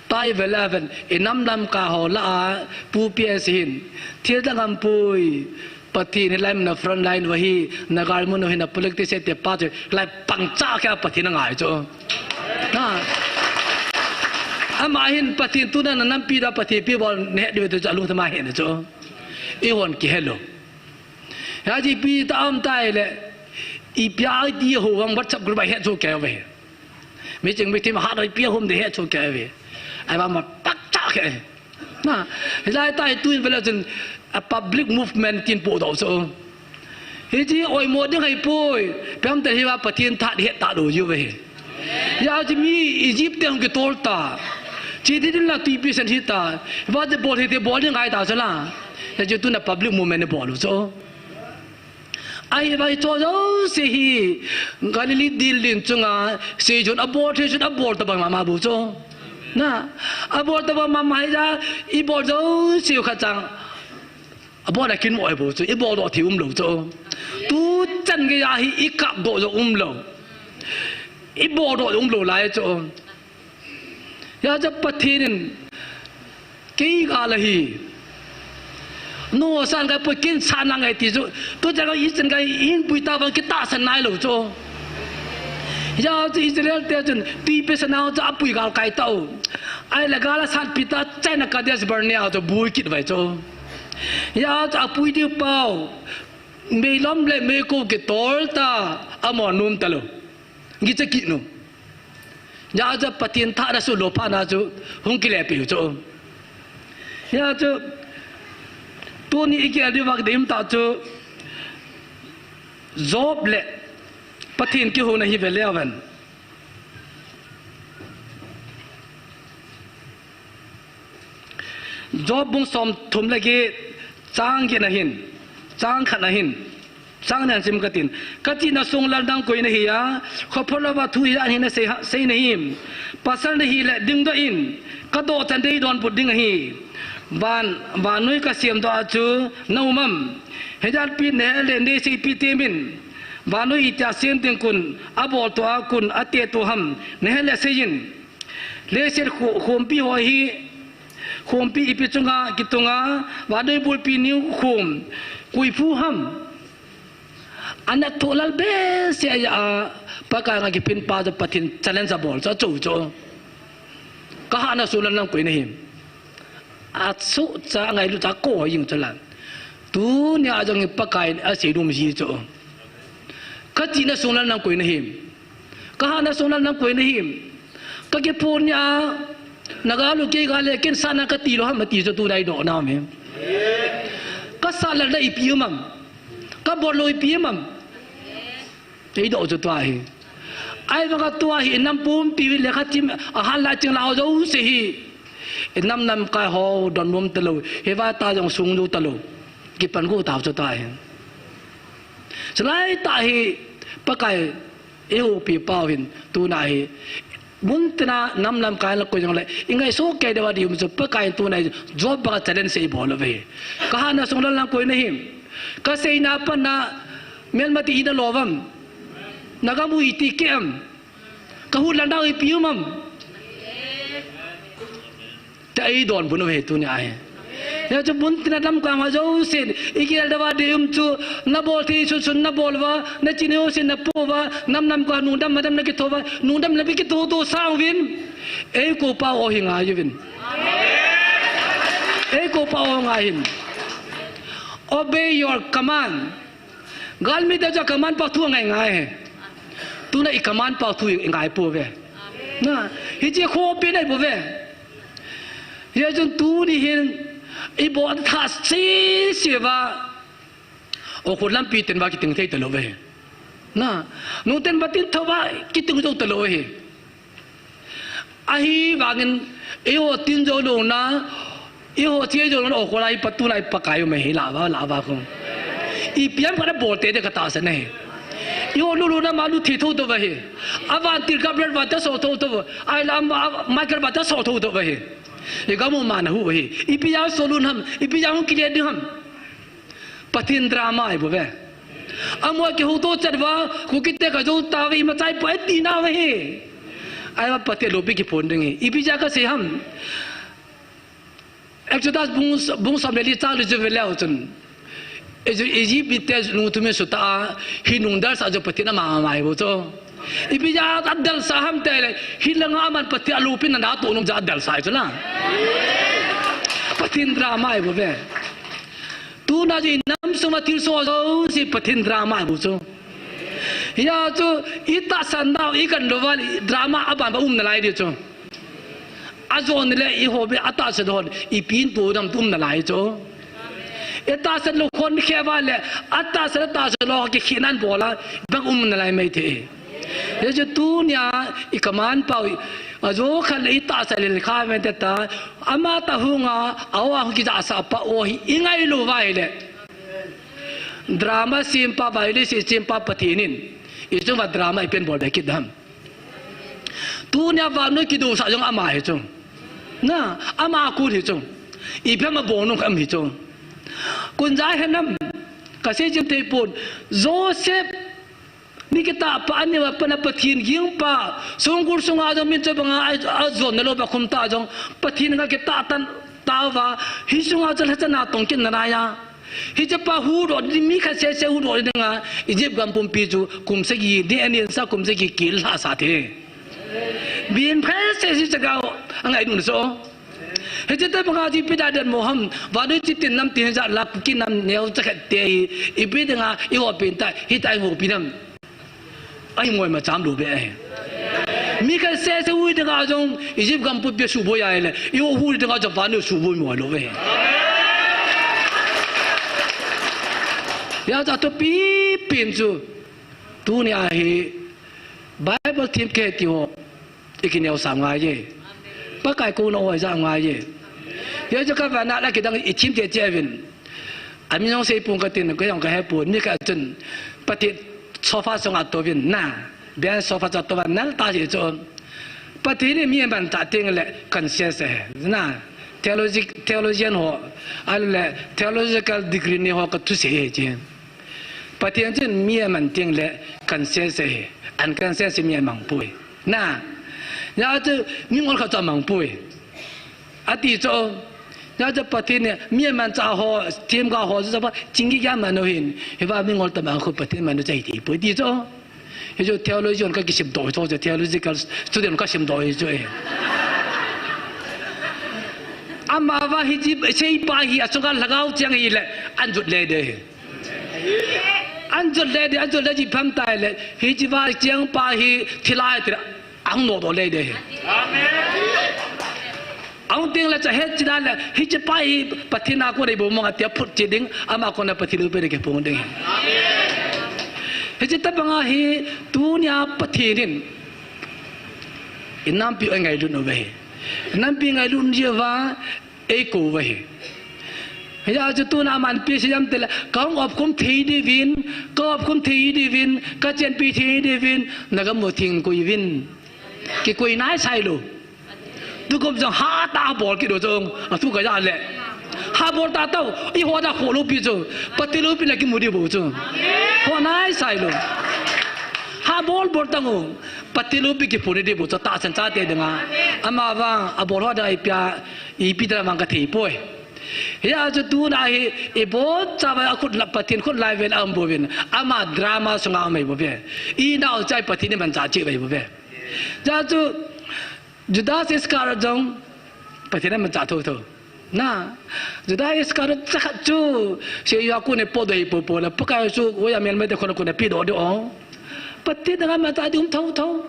Tai vela ven, i nam lam ka ho la a, pu P S hin. Thil dang am pui. Pathen hilai mun a front line uva hi, na galmun uva hi na politics te pa chu, lai pangcha kha Pathen angai chu. Na. Ama hin Pathen tuna na nampi da Pathen pi bol ne diu chu alung thama he na chu. I hon kihe lou. Hiche pi ta am tai le, ipi a ti ho vang WhatsApp group a he chu kei uve. Mi ching mi thim hat ipi a hom de he chu kei uve. Ai ba ma pangcha kha. Na, hilai tai tuin vela chun a public movement tin podoh chu. Hiche oimo ding ahipoi, pem te hi va Pathen tha het ta lou jiu ve. Hia chu mi Egypt te hung kitol ta. Chi ti din la twipi san hi ta. Va te bol hi te bol ding ngai ta chu la. Hia chu tuna public movement bol u chu. Ahivang hiche jouse hi Galilee dilding chunga seijun abol thei jun abol tabang mama bou chu. Na, abol tabang mama hija, ibol jouse u khat chang. Abol a kin mo bou chu, ibol doh thei umlou chu. Tuchan geiya hi ikap doh jong umlou. Ibol doh jong umlou lai chu. Hijeh a Pathen in kei gal ahi. Noah san ka pui kin san lang ahi ti chu. Tuchan ka ichan ka in pui ta vang kitahsan nailou chu. Hijeh a chu Israel te chun twipi sana chu apui gal kai tau. Ahile gal asatpi ta China Kadesh Barnea chu bui kit vai chu. Hijeh a chu apui diu pau. Meilom le meikong kitol ta. Amon nom talou. Ngi cha kinu. Hijeh a chu Pathen tha na sulou phat na chu hung kile piu chu. Hijeh a chu tuni i kile diu vak dim ta chu Job le Pathen kihouna hi ve leu hen. Job bung somthum le get, chang get na hin, chang khat na hin, chang nen sim katin. Kachihna sung lal nang koi nahi a, khophol louva thu hijat hi nasei ha, sei nahim. Pasal nahi le dingdoh in, kadoh chan dei donbut ding ahi. Van, vannoi kasemdoh a chu naum am? Hijat pi nahe le neiseipi temin. Vannoi itia sem ding kun abol tua, kun ate tua ham, nahe le seiyin. Leiset khu-, khompi ho hi, khompi ipi chunga kitunga, vannoi bulpi niu khom, koi phu ham? Ana thoh lal behseh a, Pakai nga kipin pa chu Pathen challenge abol chu, achu chu. Kahahna sung lal nang koi nahim? Achu cha ngailu cha ko jing chu la. Tunia jong hi Pakai in asei nom ji chu. Kachihna sung lal nang koi nahim? Kahahna sung lal nang koi nahim? Kakiphon nia, nagalu kei gale, ken sahna kati lou ham ati chu tu dai doh nam hi. Kasah lal na ipi um am? Kabol lou ipi um am? Eidoh chu tua hi. Ahivanga tua hi inam pumpi hi lekha thim, ahal lai ching lai ho jouse hi. Inam namkai ho donbut talou. Hiva ta jong sung jou talou. Kipan gu tau chu tua hi. Chulai tah hi Pakai eihuhpi pau hin tuna hi. Muntina nam namkai la koi jongle, ingaisou kei deuva diu chu Pakai in tuna hi Job banga challenge sei bol uve. Kahahna sung lal nang koi nahim? Kaseina pana melmati ina lou vam? Nagam u iti kei am? Kahut lal nau ipi um am? Tia eidonbut uve tunia hi. Hijeh chun muntina damkai ho jousen, igel deuva dei um chu, nabol thei sunsun nabol uva, nachin jousen napo uva, nam namkai nungdam madam nakitho uva, nungdam le bi kitho tho sang uvin. Eikou pau o hi ngai uvin. Eikou pau o ngai hin. Obey your command. Galmi te chu command pa thu ngai ngai hi. Tuna i command pa thu i ngai pouve. Na, hiche khopi nai pouve. Hijeh chun tuni hin ibol tha sese uva. O, khut lampi ten uva kiting thei talou ve. Na, nungten ba tin thou uva kiting jou talou ve. Ahivangin, eiho tin jou louna, eiho che jou louna, o, kholai pa tulai Pakai um ahi, la uva, la uva khu. Ipi ham kana bol tei de katahsan ahi. Eiho luluna ma lut thei thou tauve hi. Avantil Gabriel vang ta so thou tauve. Ai lam, a, Michael vang ta so thou tauve hi. Igam u ma na hu hi. Ipi jeh a so lun ham, ipi jeh a hung kile ding ham. Pathen drama ahi bouve. Amaho kihouto chet uva, Kuki te kajou tauve, imacha ipoi ati nauve hi. Ahivang Pathen loupi kiphong ding hi. Ipi jeh a kasei ham? Exodus bung, bung som le li chang li chu ve leu chun. Egypt, Egypt mite lungthim in suta a, hi nung dalsah chu Pathen ama ama ahi bou chu. Ipi jeh a adalsah ham tile, hilanga aman Pathen aloupina natoh nom jeh a adalsah ahi chu la. Pathen drama ahi bouve. Tuna chu inam sunga thilsoh jouse Pathen drama ahi bou chu. Hijeh chun itahsan nau ikan lou uva drama aban ba um nalai ding chu. Ajon le ihon be atahsan hon ipi in tu dam um nalai chu. Itahsan lou khon khe uva le atahsan, atahsan lou kikhen nan bol a bang um nalai mai thei. Hijeh chun tunia i command pau hi, ajou khat le itahsan le kha ven te ta, ama tah hunga, aho a hung kijahsah pa o hi, ingailou uva ahile. Drama sempa, violence sempa Pathen in, ichung uva drama ipi in bol be kit ham? Tunia vannoi kidousah jong ama hi chu. Na, ama kon hi chu. Ipi ham abol nom kha um hi chu. Kon jai hen am, kasei chim thei pon. Joseph, mi kitahpa aneo a pat a Pathen gingpa, songkul sunga jong min chobanga a, ajonna lou ba khum ta jong, Pathen nga kitah tan tauva, hi sunga chu lhacha natong kit nalai a. Hiche pa huhdoh ding, mi khat sese huhdoh dinga, Egypt gam pumpi chu kum sagi, ni ani sa kum sagi kil lhasah thei. Bin phe sese chaga, angai dun so. Hiche tobanga chu ipi dia den mo ham, vannoi chitin nam tin jat la Kuki nam neocha khat te hi, ipi dinga, ihopi ta, hitia ihopi nam. Ahi ngoi ma cham lou be ahi. Mi khat sese hui dinga jong Egypt gam pumpi suboi ahile, eiho hui dinga jong vannoi suboi mo lou be. Hijeh chun thupi pen chu, tunia hi Bible thim kiti ho, ikineosah ngai e. Pakai kouna ho ijat ngai e. Hichu ka vana la kidang i thim te che vin. Ami jong sei pung ka tin, ka jong ka he pun, mi khat chun, Pathen sofa sunga tou vin, na, ben sofa cha tou vin, nal ta si chu. Pathen hi mi aman cha teng le conscience ahi, na, theology, theologian ho, ahile theological degree nei ho ka thusei ahi chi. Pathen chun mi aman teng le conscience ahi, unconscious mi amang poi. Na, hijeh chun mingol khat chu amang poi. Ati chu, hijeh chun Pathen in mi aman cha ho, themgao ho chu chapa chingki kya manu hin, hiva mingol tah mang khu Pathen manu chai ti poi ti chu. Hichu theologian ka kisim doh chu, theological student ka sim doh chu e. Amavang hiche seipa hi achunga lhagao chang hile, anjot le de. Anjot le de, anjot le ji pham tai le, hiche va chang pa hi thilai tira, ang no do le de. Amen. Ang ting le cha het chi da le, hiche pa hi Pathen a kon a ibol mong a tia phut chi ding, ama kon a Pathen loupi de kipung ding. Hiche tabang a hi, tunia Pathen in, i nampi oi ngailut uve. Nampi ngailut ji va, ei kou uve. Hijeh chun tuna aman ipi sei em tile, ka hung opkhum thei diuvin, ka opkhum thei diuvin, ka chenpi thei diuvin, na gam u theng koi uvin. Kikoi nai sai lou. Tukum jong hatah a bol kit u chu, athu ka ja le. Ha bol ta tau, i ho da kho lou pi chu, Pathen loupi na kimu diu bou chu. Ho nai sai lou. Ha bol bol tang u, Pathen loupi kipu ni diu bou chu, tahsan chate dinga. Amavang, abol ho da ipia, ipi da mang ka thei poi. Hijeh chun tuna hi, ibon cha va akhut la Pathen khut lai vel a um bouvin, ama drama sunga um ahi bouve. I nao chai Pathen in aman cha cheh ahi bouve. Hijeh chun, Judas Iscariot jong Pathen in aman cha thou thou. Na, Judas Iscariot cha khat chu, seijuh a kon a pot doh hi popo le, Pakai chu, oi a melmate khut a kon a pe doh diu o. Pathen in aman cha ding um thou thou.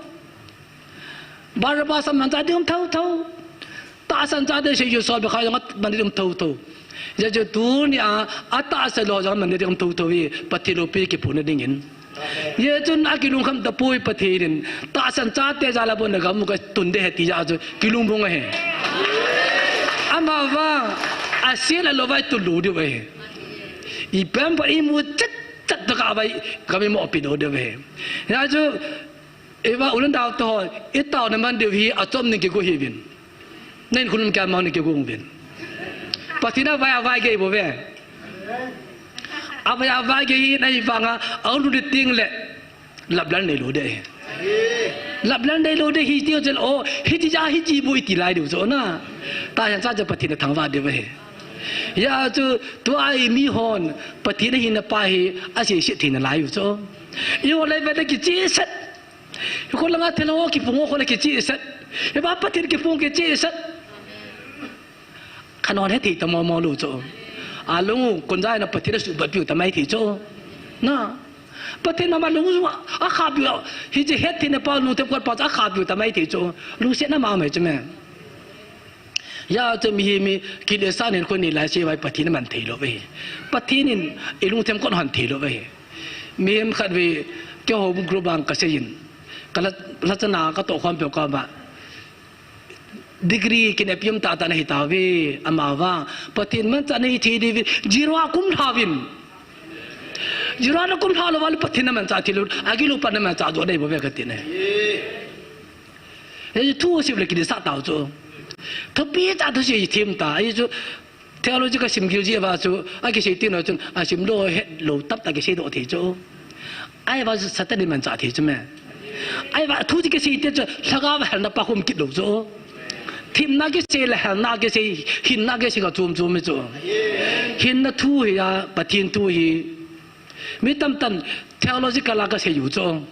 Barabbas aman cha ding um thou thou. Tahsan chate seijuh sol be kha jong aman ding um thou thou. Hijeh chun tunia, atahsa lou jong aman ding um thou thou hi, Pathen loupi kipu na dingin. Hijeh chun akilungkham tapoi Pathen in, tahsan chate jal a bon na gam u ka tun ding ahi ti jeh chun, kilungbung ahi. Amavang, asel a lou vai tu lou diu ahi. Ipi ham pa imu chet chet tah a vai, gam imopi lou diu ahi. Hijeh chun, Eiva u le nao te ho, i taona man diu hi achom ning kigo hih uvin. Na in khun um kya mang ning kigo uvin. Pathen a vai a vai gei bouve. A vai a vai gei hi na hi vanga, a lut ding teng le. Laplal nei lou ding. Laplal nei lou ding hi ti chu o, hiti ja hiti bou i ti lai diu chu na. Tahsan cha chu Pathen a thangvah diu ahi. Hijeh chun, tua i mi hon, Pathen a hina pa hi, asei sih theina lai u chu. I ho lai va na kichih set. Hiche langa thil ho kipung ho kho le kichih set. Hiva Pathen kipung kichih set. Khanon hethei ta momo lou chu. Alung u, kon jai na Pathen a suhbat piu ta mai thei chu. Na. Pathen mama lung u, akha piu, hiche hetthei na pa lungthim kot pa chu akha piu ta mai thei chu. Lungsetna mama chu me. Hijeh chun mihem hi kiletsahna hin khun nei lai se vai Pathen aman thei lou ve. Pathen in i lungthim kot hon thei lou ve. Mihem khat ve kei home group a ka sei in. Ka la, la chana ka toh khom peh ka ba. Degree kinep pium tah tah na hi tauve, amavang. Pathen manchah na hi thei diuvin, zero a kum lha uvin. Zero a na kum lha lou va le Pathen na manchah thei lou, agil u Pathen na manchah jo dei bou ve ka ti ne. Hiche thu sip le kidisturb tau chu. Thupi tah thu sei them ta. Hichu theology ka sim gil ji va chu, akisei ti na chun, asim lou het lou tah tah kisei doh thei chu. Ahivang Satan in manchah thei chu me. Ahivang thu chu kisei ti chu, lhagao helna pa khum kit lou chu. Themna kisei le helna kisei, hinna kisei ka chom chom e chu. Hinna thu hi a, Pathen thu hi. Mi tamtah in theological a ka sei u chu.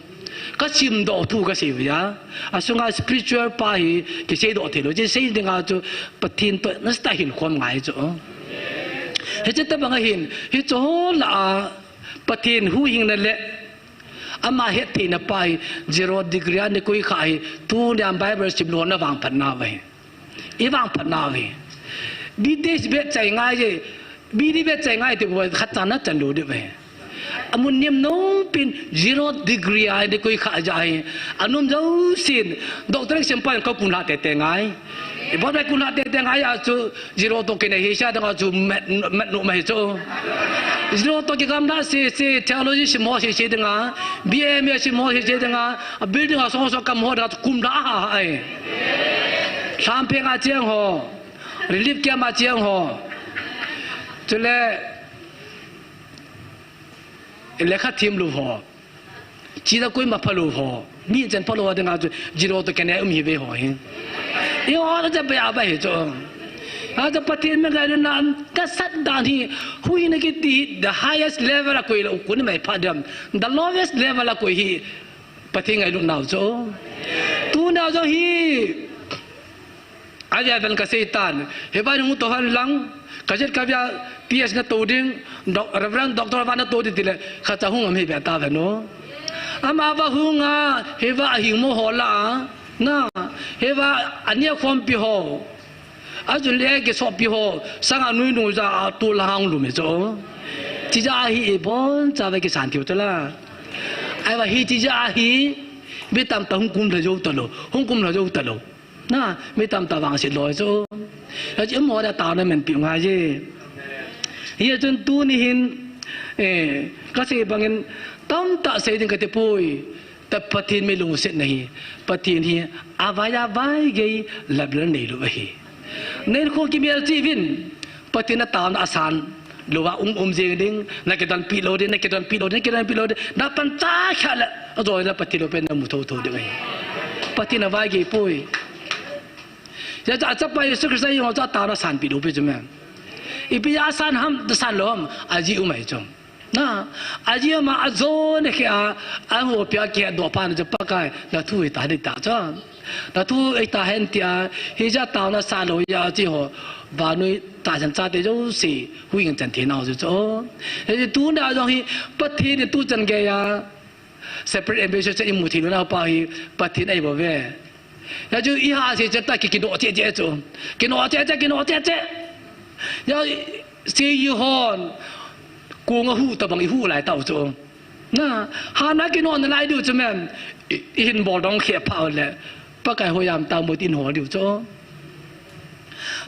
Ka simdoh thu ka sei u a. Asunga spiritual pa hi kisei doh thei lou. Hiche sei dinga chu Pathen toh nasatah a hin khom ngai chu. Hiche tabang a hin, hiche ho lah a Pathen huhhingna le ama hettheina pa hi zero degree a nei koi kha hi tunia Bible sim lona vangphatna ahi. I vangphatna ahi. Details beh chai ngai je, bidi beh chai ngai ti bou khat chan na chan lou diu ahi. Amun nem nom pin zero degree a nei koi kha ja hi. Anom jousen, doctor exam pa ka kun la tete ngai. Ibon mai kunha tete ngai a chu, zero to kine hi sa dang a chu met, met nu mai chu. Zero to kigam na se se, theology sim ho se se dang a, B A M A sim ho se se dang a, a building a song song kam ho dang a chu kum da a ha ha ai. Lam peng a cheng ho, relief camp a cheng ho. Chule, lekha thim lu ho. Chida koima phalou ho. Mi chan phalou ho dinga chu zero to kine um hi ve ho hi. I ho na cha ba ya ba hi chu. A cha Pathen me ga na ka sat dan hi. Hui na kiti the highest level a koi la u kun mai pha dem. The lowest level a koi hi. Pathen ngai lu nau chu. Tu nau chu hi. Avia ven ka sei tan. Hiva hung to han lang. Ka jet ka via P S na to ding. Doc-, Reverend Doctor va na to ding tile. Kha cha hung am hi ve ta ve no. Ama va hung a. Hiva a hing mo ho la a. Na. Hiva a nia khom pi ho. A ju le ke so pi ho. Sang a nui nu ja a tu la hang lu me cho. Chi ja hi e bon cha ve ki san thiu ta la. Ai va hi chi ja hi. Mi tam ta hung kum la jo ta lo. Hung kum la jo ta lo. Na, mi tam ta vang sit loi chu. Hiche mo da ta na men pi ngai je. Hichun tuni hin, eh, ka sei bangin tam ta sei ding ka ti poi. Ta Pathen mi lungset na hi. Pathen hi a vai a vai gei lap lel nei lou ahi. Nen kho ki mial chi vin. Pathen a taona a san. Lou va um um jeng ding, na kidon pi lou ding, na kidon pi lou ding, na kidon pi lou ding, na pan cha kha le, a joi le Pathen lou pen na mu tho tho ding ahi. Pathen a vai gei poi. Ya cha, cha pa Jesu Christa jong cha taona san pi lou pi chu me. Ipi a san ham, ta san lou ham, a ji um ahi chu. Na, a ji um a, a jo ne khe a, a ho pia khe a do pa na cha Pakai, na thu hi ta ding ta chu. Na thu ei ta hen tia, hi ja taona sa lou ya chi ho, vanui ta chan cha te jo si, hui ngan chan the nau jo cho. He tu na jong hi, Pathen tu chan gei a, separate ambassador i mu thei lou na pa hi, Pathen ei bo ve. Ya chu i ha se cha ta ki ki do che che cho. Ki no che che, ki no che che. Ya si yu hon, ku nga hu ta bang i hu lai tau cho. Na, hana ki non lai diu chu mem. I, i hin bol dong khe pha le. Pakai ho yam ta mo tin ho diu chu.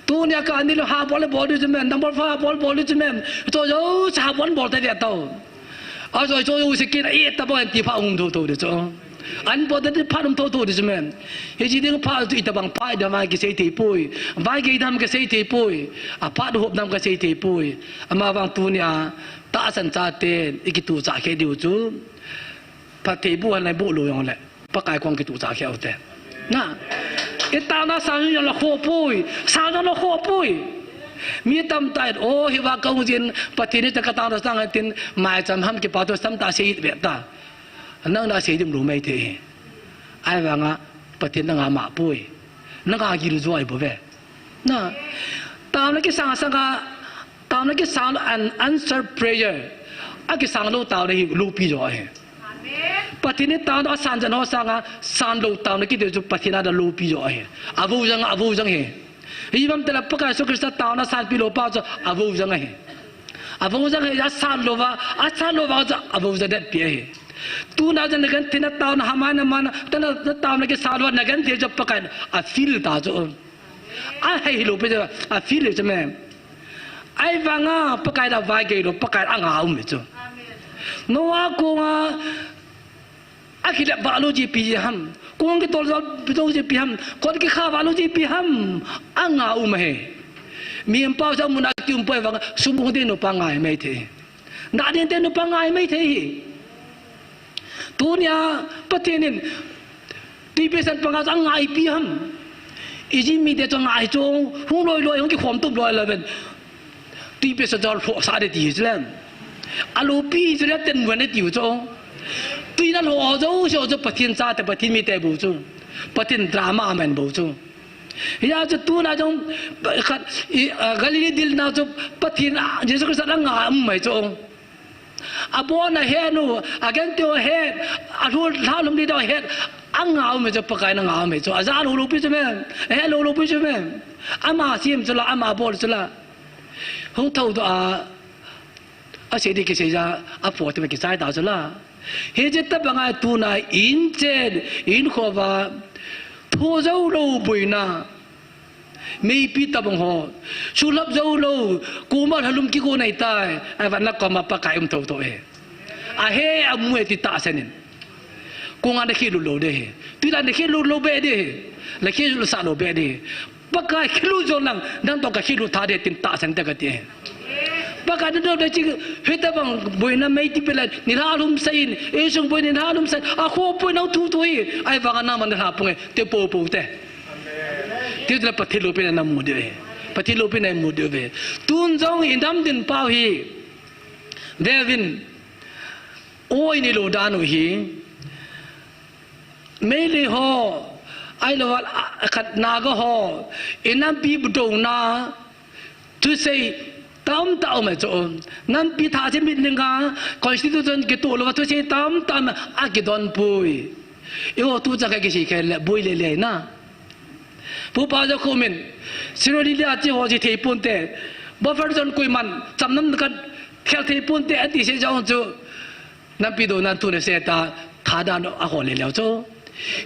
Tunia ka ni lo ha bol bol diu chu mem. Number five bol bol diu chu mem. Cho yo cha bol bol ta dia tau. A cho cho yo se kin e ta bol ti pha um tho tho diu chu. An bol ta ti pha um tho tho diu chu mem. Hi ji ding pha chu i ta bang pha da mai ki sei thei poi. Vai ki dam ki sei thei poi. A pha do hop dam ki sei thei poi. Ama vang tunia. Tahsan chaten, i kituhchah khe diu chu. Phatthei bu han lai bu lou jong le. Pakai kong kituhchah khe u te. Na. I taona sang jong la kho poi. Sang jong la kho poi. Mi tamtah in, o, hiva ka hung jin, Pathen in ka taona sang tin, maicham ham kipa tu tamtah sei ve ta. Nang na sei dim lou mai thei. Ahivanga, Pathen nanga mah poi. Nanga gil jo ahi bou ve. Na, taona kisang sanga, taona kisang unanswered prayer. Akisang lou taona hi loupi jo ahi. Pathen in taona asan jan ho sanga, san lou taona kiti chu Pathen a da loupi jo ahi. Avou jang, avou jang hi. Hi bam tela Pakai Jesu Christa taona sanpi lou pa chu avou jang ahi. Avou jang hi asan lou va, asan lou va chu avou jang det pi ahi. Tuna jan nagentheina taona hamana mana, tana taona kisang lou nagenthei chu Pakai a feel ta chu. Ahei lou pi chu, a feel chu me. Ahivanga Pakai da vai gei lou, Pakai anga um chu. Noah konga, akilep va lou ji pi ham. Kong kitol va lou ji pi ham. Kot kikha va lou ji pi ham. Anga um ahi. Mihem pau sa muna kium poi vanga, sum hung ding nupa ngai mai thei. Na ding te nupa ngai mai thei hi. Tunia, Pathen in, tuipi san panga chu angaipi ham. Egypt mite chu angai chu, hung loi loi, hung kikhom tup loi loi ven. Tuipi san chu lhoh sa de ti chu le. Aloupi chu le ten ven de ti chu. Tui na lhoh jouse chu Pathen chate, Pathen mite bou chu. Pathen drama aman bou chu. Hia chu tuna jong, khat, i, a, Galilee dil na chu Pathen, a, Jesu Christa anga um mai chu. Abon ahet u, agenthei u ahet, alhun, lhalhum ding dong ahet, anga um chu Pakai nanga um chu, aja lou lou pi chu me, ahet lou lou pi chu me, ama sem chu la, ama bol chu la, hung thou doh a, asei ding kisei ja, aphoh te kichai ta chu la, hiche tabang a tuna inchen, inkhova, thu jou lou boina, Meipi tabang ho. Sulhap jou lou, koma lhalum kigo nai tai, ahivang nakoma Pakai um thotho e. Ahe, amu e ti tahsan in. Konga nakhelut lou ding ahi. Tuilah nakhelut lou be ding ahi. Nakhelut sah lou be ding ahi. Pakai khelut jong lang, nang toh kakhelut tha ding tin tahsan te kati e. Pakai natoh ding chi, hitabang boina mei ti pela, nilha lhum sah in, insung boina nilha lhum sah in, akhoh poi nau thu thu hi, ahivanga nangma nilha pung e, ti popo te. Ti tila Pathen loupina namu diu ahi. Pathen loupina imu diu ahi. Tun jong inam din pau hi. Veuvin. Oi, nilou dan u hi. Meitei ho, ahilou le, a, khat Naga ho, inampi budouna, thusei tamtah um e chu. Nampi thase mit linga, constitution kitoh louva thusei tamtah um e, akidon poi. Eiho tuchan kakisei khel le, boi le le na. Pu Pa Jakho min, Siroli le ache ho ji thei ponte, buffer zone koiman, chamnam khat khel thei ponte, ati se jong chu. Nampi douna thu nasei ta, thadan ahol le leu chu.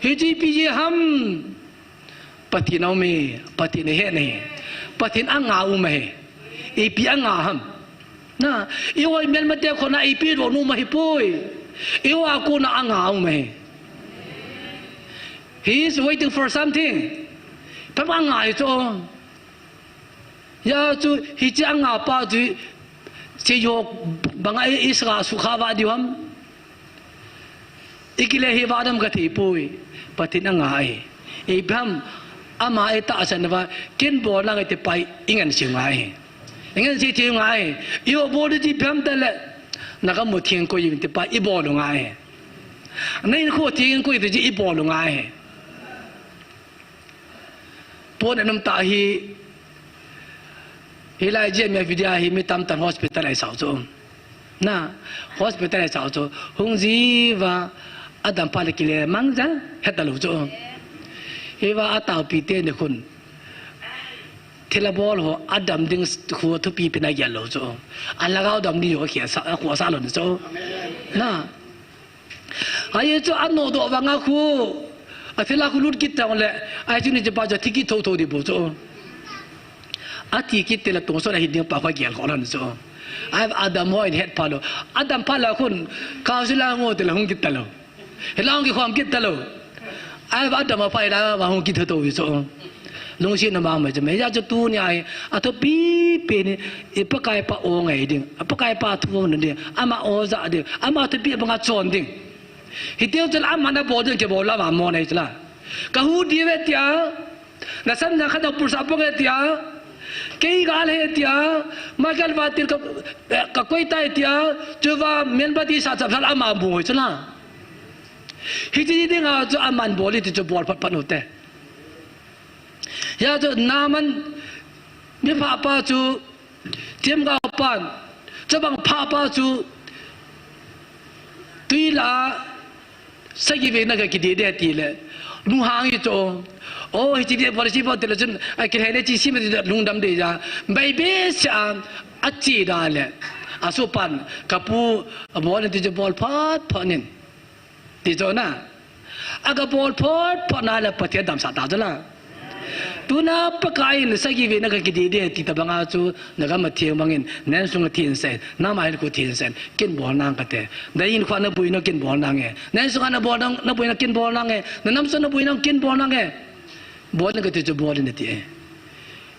Hiche ipi jeh ham. Pathen aum e, Pathen ahe e. Pathen anga um ahi. Ipi anga ham. Na, eiho melmate khona ipi ro nu ma hi poi. Eiho a kona anga um ahi. He is waiting for something. Pam anga hi chu. Hijeh chun, hiche anga pa chu, hiche jo banga i, i sanga sukha va diu ham. I kile hi va dam kathei poi, Pathen anga ahi. Ipi ham, ama i tahsan uva, ken bol nange ti pa i ngen sih ngai. I ngen sih thei ngai. Eiho bol ding ti ipi ham tile, na kamu theng koi ti pa i bol u ngai. Na in kho theng koi ti i bol u ngai. Pon anum ta hi, hilai jia mi video hi mi tamtah hospital a i sao chu. Na, hospital a i sao chu. Hung jiuva, adam pha le kile mang jal, heta lou chu. Hiva ataopi teni khun. Thilha bol ho, adam ding khu thupi pen agel lou chu. Alhagao dam ni jo khia sa, khu sa lou ni chu. Na. Ahi chu anodoh vanga khu, athilha khu lut kit tang le, ahi chu ni chu pa chu thi kit thotho ding bou chu. Athi kit tile tonsot ahi ding pa khu agel khoh lhon chu. Ahi adam ho in het pha lou. Adam pha lou khun, council a ngo tile hung kit talou. Hilai hung kikhom kit talou. Ahi adam a pha hilai a hung kit thotho ding chu. Lungset na mang mai chu, hijeh chun tunia hi, athupi pen hi, i Pakai pa o ngai ding, a Pakai pa thu o na ding, ama o ja ding, ama thupi banga chon ding. Hitiu chun aman abol ding kibol lou va mo nei chula. Ka hu diu ve tia, na san na khan pulsa pong e tia, kei gal he tia, ma gal va til ka, ka koi tai tia, chuva men ba ti sa chap sal ama bu hoi chula. Hiche dinga chu aman bol ti chu bol phat phat u te. Hijeh chun Naaman, mi pha pa chu, themgao pan, chubang pha pa chu, tui lah a, sagi vei na ka kidih dih tile, lunghang hi chu, o, hiche dih bol, hiche bol tile chun, a kilhai le chi sim ti lungdam dih ja, bai be sa a, achi da le, asopan, ka pu, abol ti chu bol phat phat in. Ti chu na. Aga bol phot phot na le Pathen damsah ta chu la. Tuna Pakai in sagi vei na ka kidih dih ti tabanga chu na gam a theng bangin, na insung a theng sen, na ma hin khu theng sen, kin bol nang kate. Na in khu na bui na kin bol nang e. Na insung a na bol nang, na bui na kin bol nang e. Na nam sung na bui na kin bol nang e. Bol in kati chu bol in ati e.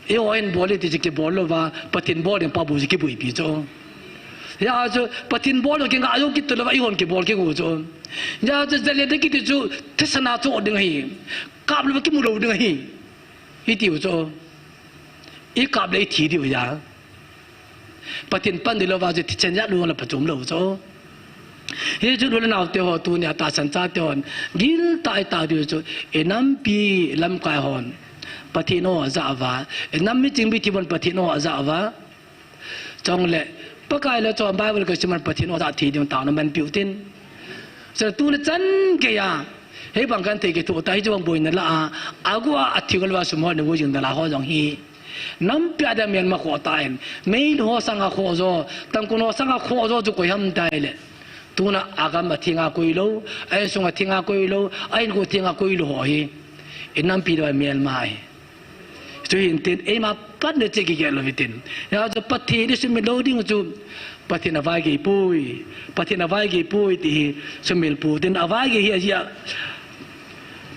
Eiho in bol in ti chu kibol lou va, Pathen bol in pa bu chu kibuipi chu. Hijeh chun, Pathen bol lou kinga jou kit lou va, eihon kibol kigo chu. Hijeh chun, jale de kiti chu, thasana chu ding ahi. Kap lou va kimu lou ding ahi. Hitiu chu. I kap le i thi diu ja. Pathen pan dih lou va chu, thi chen ja lou la pachom lou chu. Hichu u le nao te ho tunia tahsan chate hon, gil tah a i tao diu chu, i nampi lamkai hon, Pathen o aja uva, i nam miching mithi hon Pathen o aja uva. Chule, Pakai le chun Bible ka sim a Pathen o aja thei ding taona manpi u tin. Chule tuni chan geiya, hibang kan thei kithoh ta, hichu bang boina la a, agu a, athi gol va sum ho na gu jing da la ho jong hi. Nampi a dam Myanmar khoh tan, Meitei ho sanga khoh jo, Tangkhul ho sanga khoh jo chu koi ham tile. Tuna agam a thenga koi lou, a insung a thenga koi lou, a inkho thenga koi lou ho hi. I nampi dam Myanmar hi. Chuhin tin, eima pat na che kigel lou hitin. Hijeh chun Pathen i sumil lou ding chu, Pathen avaigei poi, Pathen avaigei poi ti hi sumil pou tin, avaigei hi ahi a.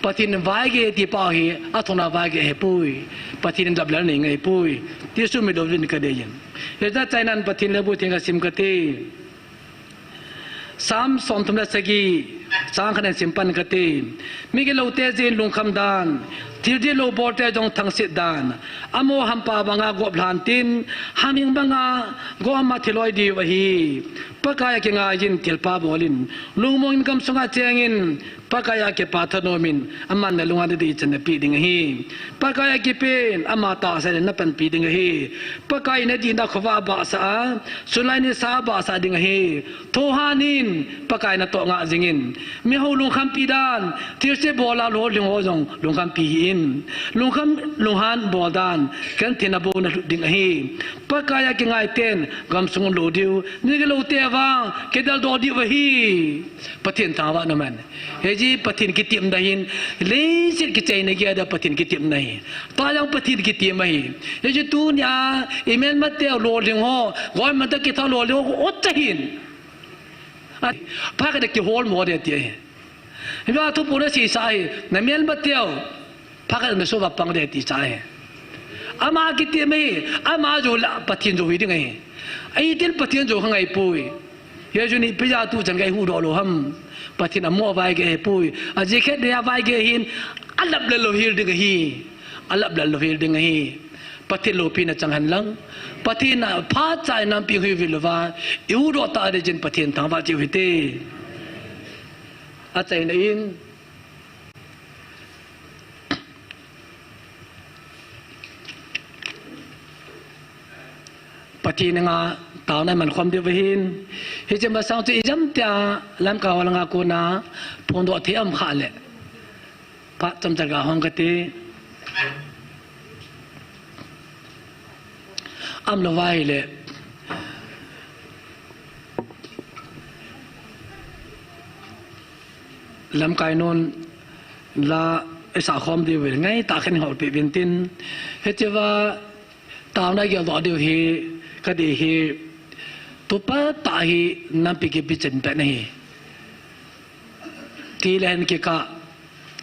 Pathen vaigei ti pa hi, athona vaigei ahi poi. Pathen in daplel nei ngai poi. Ti sumil lou ding kadei in. Hijeh chun Pathen le bu theng kasim kate. Sam somthum le sagi, chang khat in sim pan kate. Migilou te jin lungkham dan, thil dihlou bol te jong thangsit dan. Amo hampa banga gop lhan tin, hamhing banga gom a thiloi diu ahi. Pakai a kingai in thilpha bol in, lungmong in gamsung a cheng in, Pakai a kipa thanom in, aman nalung a nadei chan napeh ding ahi. Pakai a kipen, ama tahsa in napanpi ding ahi. Pakai nadihna khovah bahsah a, sunlai nisa bahsah ding ahi. Thohan in, Pakai natoh ngah jing in. Miho lungkhampi dan, thilse bol a lolhing ho jong lungkhampi hih in. Lungkham, lunghan bol dan, genthei na bou nalut ding ahi. Pakai a kingai ten, gamsung lo diu, migilou te vang, kidel doh diu ahi. Pathen thangvah na man. Hiche Pathen kitepna hin, leiset kichaina geiya Pathen kitepna ahi. Tua jong Pathen kitepna ahi. Hiche tunia, i melmate lolhing ho, government a kitha lolhing ho, ot chahin. A, pha khat a kihol mo de ti ahi. Hiva thupu na seisa ahi, na melmate, pha khat na sova pang de ti cha ahi. Ama kitepna ahi, ama jou le Pathen jou hi ding ahi. Ahi tin Pathen jou kha ngai poi. Hiche chu ipi jeh a tuchan ka huhdoh lou ham. Pathen amo avaigei ahi poi. Ajeh khat nia vaigei hin, alaplel lou hel ding ahi. Alaplel lou hel ding ahi. Pathen loupina chang hen lang. Pathen a phat cha in nampi hung vil louva, i huhdoh tah ding chun Pathen thangvah cheh u hite. Achaina in, Pathen henga taona iman khom diu ahin. Hiche masang chu ijemtia lamkai ho langa kona phondoh thei um kha le. Phat chomcha ga hong kate. Aum lou va ahile, lamkai nun la isah khom diu vin, ngaitah khen hol peh vin tin. Hichea taona geldoh diu hi, kadei hi, tupa tah hi nampi kipi chen pen ahi. Ti le hen kikah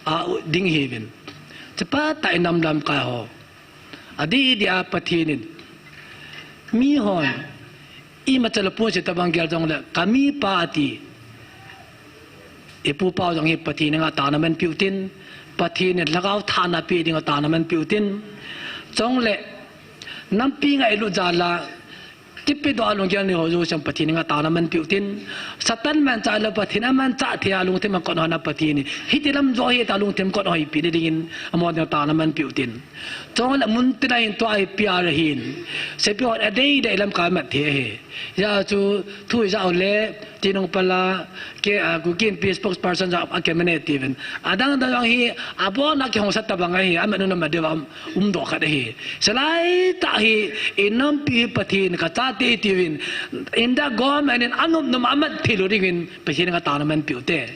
a ding hi vin. Tupa tah i nam lamkai ho. Adih dih a Pathen in, mihon, imacha le ponset tabang gel jongle, ka mipa ati. I pu pau jong hi Pathen henga taona man piu tin, Pathen in lhagao thah na pe dinga taona man piu tin. Chule, nampi ngailut jal a, kipedoh a lunggel nei ho jouse Pathen henga taona man piu tin. Satan manchah le Pathen amanchah thei a lungthim a kot ho na Pathen in. Hiti lam jo hi ta lungthim kot ho hi pe dingin, amahon taona man piu tin. Chule mun tina hin tua hi P R ahin. Sepi hon adei dei lamkai mat thei ahi. Hijeh chun thu ijat u le, Tinung Pala, ke, a, Kuki Inpi spokesperson jong a kemanei tivin. Adang dang jong hi, abon a kihong sah tabang ahi, amat nun amat deu a um, umdoh khat ahi. Salai tah hi, i nampi hi Pathen ka chate tivin. India government in anop nom amat thei lou dingin, Pathen henga taona man piu te.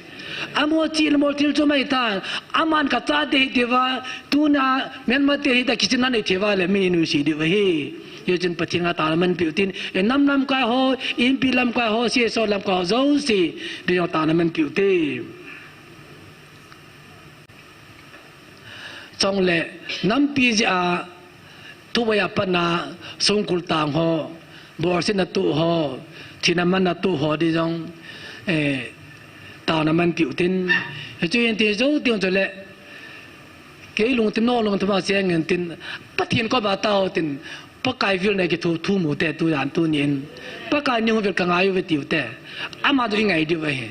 Amo chil mol thil chu mai tan, aman ka chate hi tiva, tuna Myanmar te hi ta kichina nei thei va le mi nuisat diu ahi. Hijeh chun Pathen henga taona man piu tin, i nam lamkai ho, Inpi lamkai ho, C S O lamkai ho, jouse, dei jong taona man piu te. Chule, nampi jeh a, thuboi a pat na, songkul tang ho, bolsetna toh ho, thina manna toh ho dei jong, eh, taona man piu tin. Hichu hin ti jou ti jong chule, kei lungthim no lungthim a cheng in tin, Pathen koma tao tin, Pakai vilna kithu thu mu te tujan tunin. Pakai ni hung vil ka ngai uve tiu te. Ama chu i ngai diu ahi.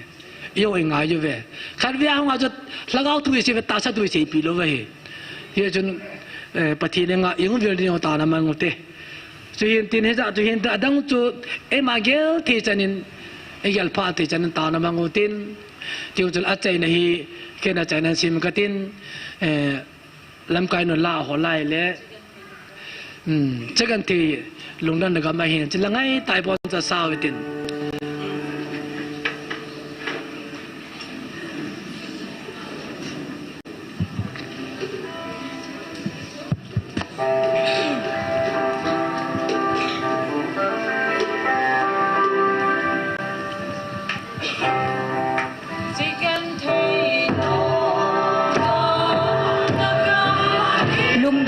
Io i ngai uve. Khatvei a hung a chu lhagao thu isei uve, tahsa thu isei pi lou uve ahi. Hichun, eh, Pathen henga i hung vil ding taona man u te. Chuhin tin hijeh chun hin adang chu eima gel thei chan in, i gel pha thei chan in taona man u tin. Tiu chun achaina hi, kei na chaina sim katin, eh, lamkai nun la ho lai le. Hmm, chagan ti lungdon na gam ahin, chule ngaitah a ibon cha sao tin.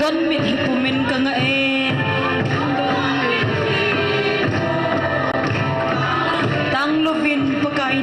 Ganmit hi pumin kangah e.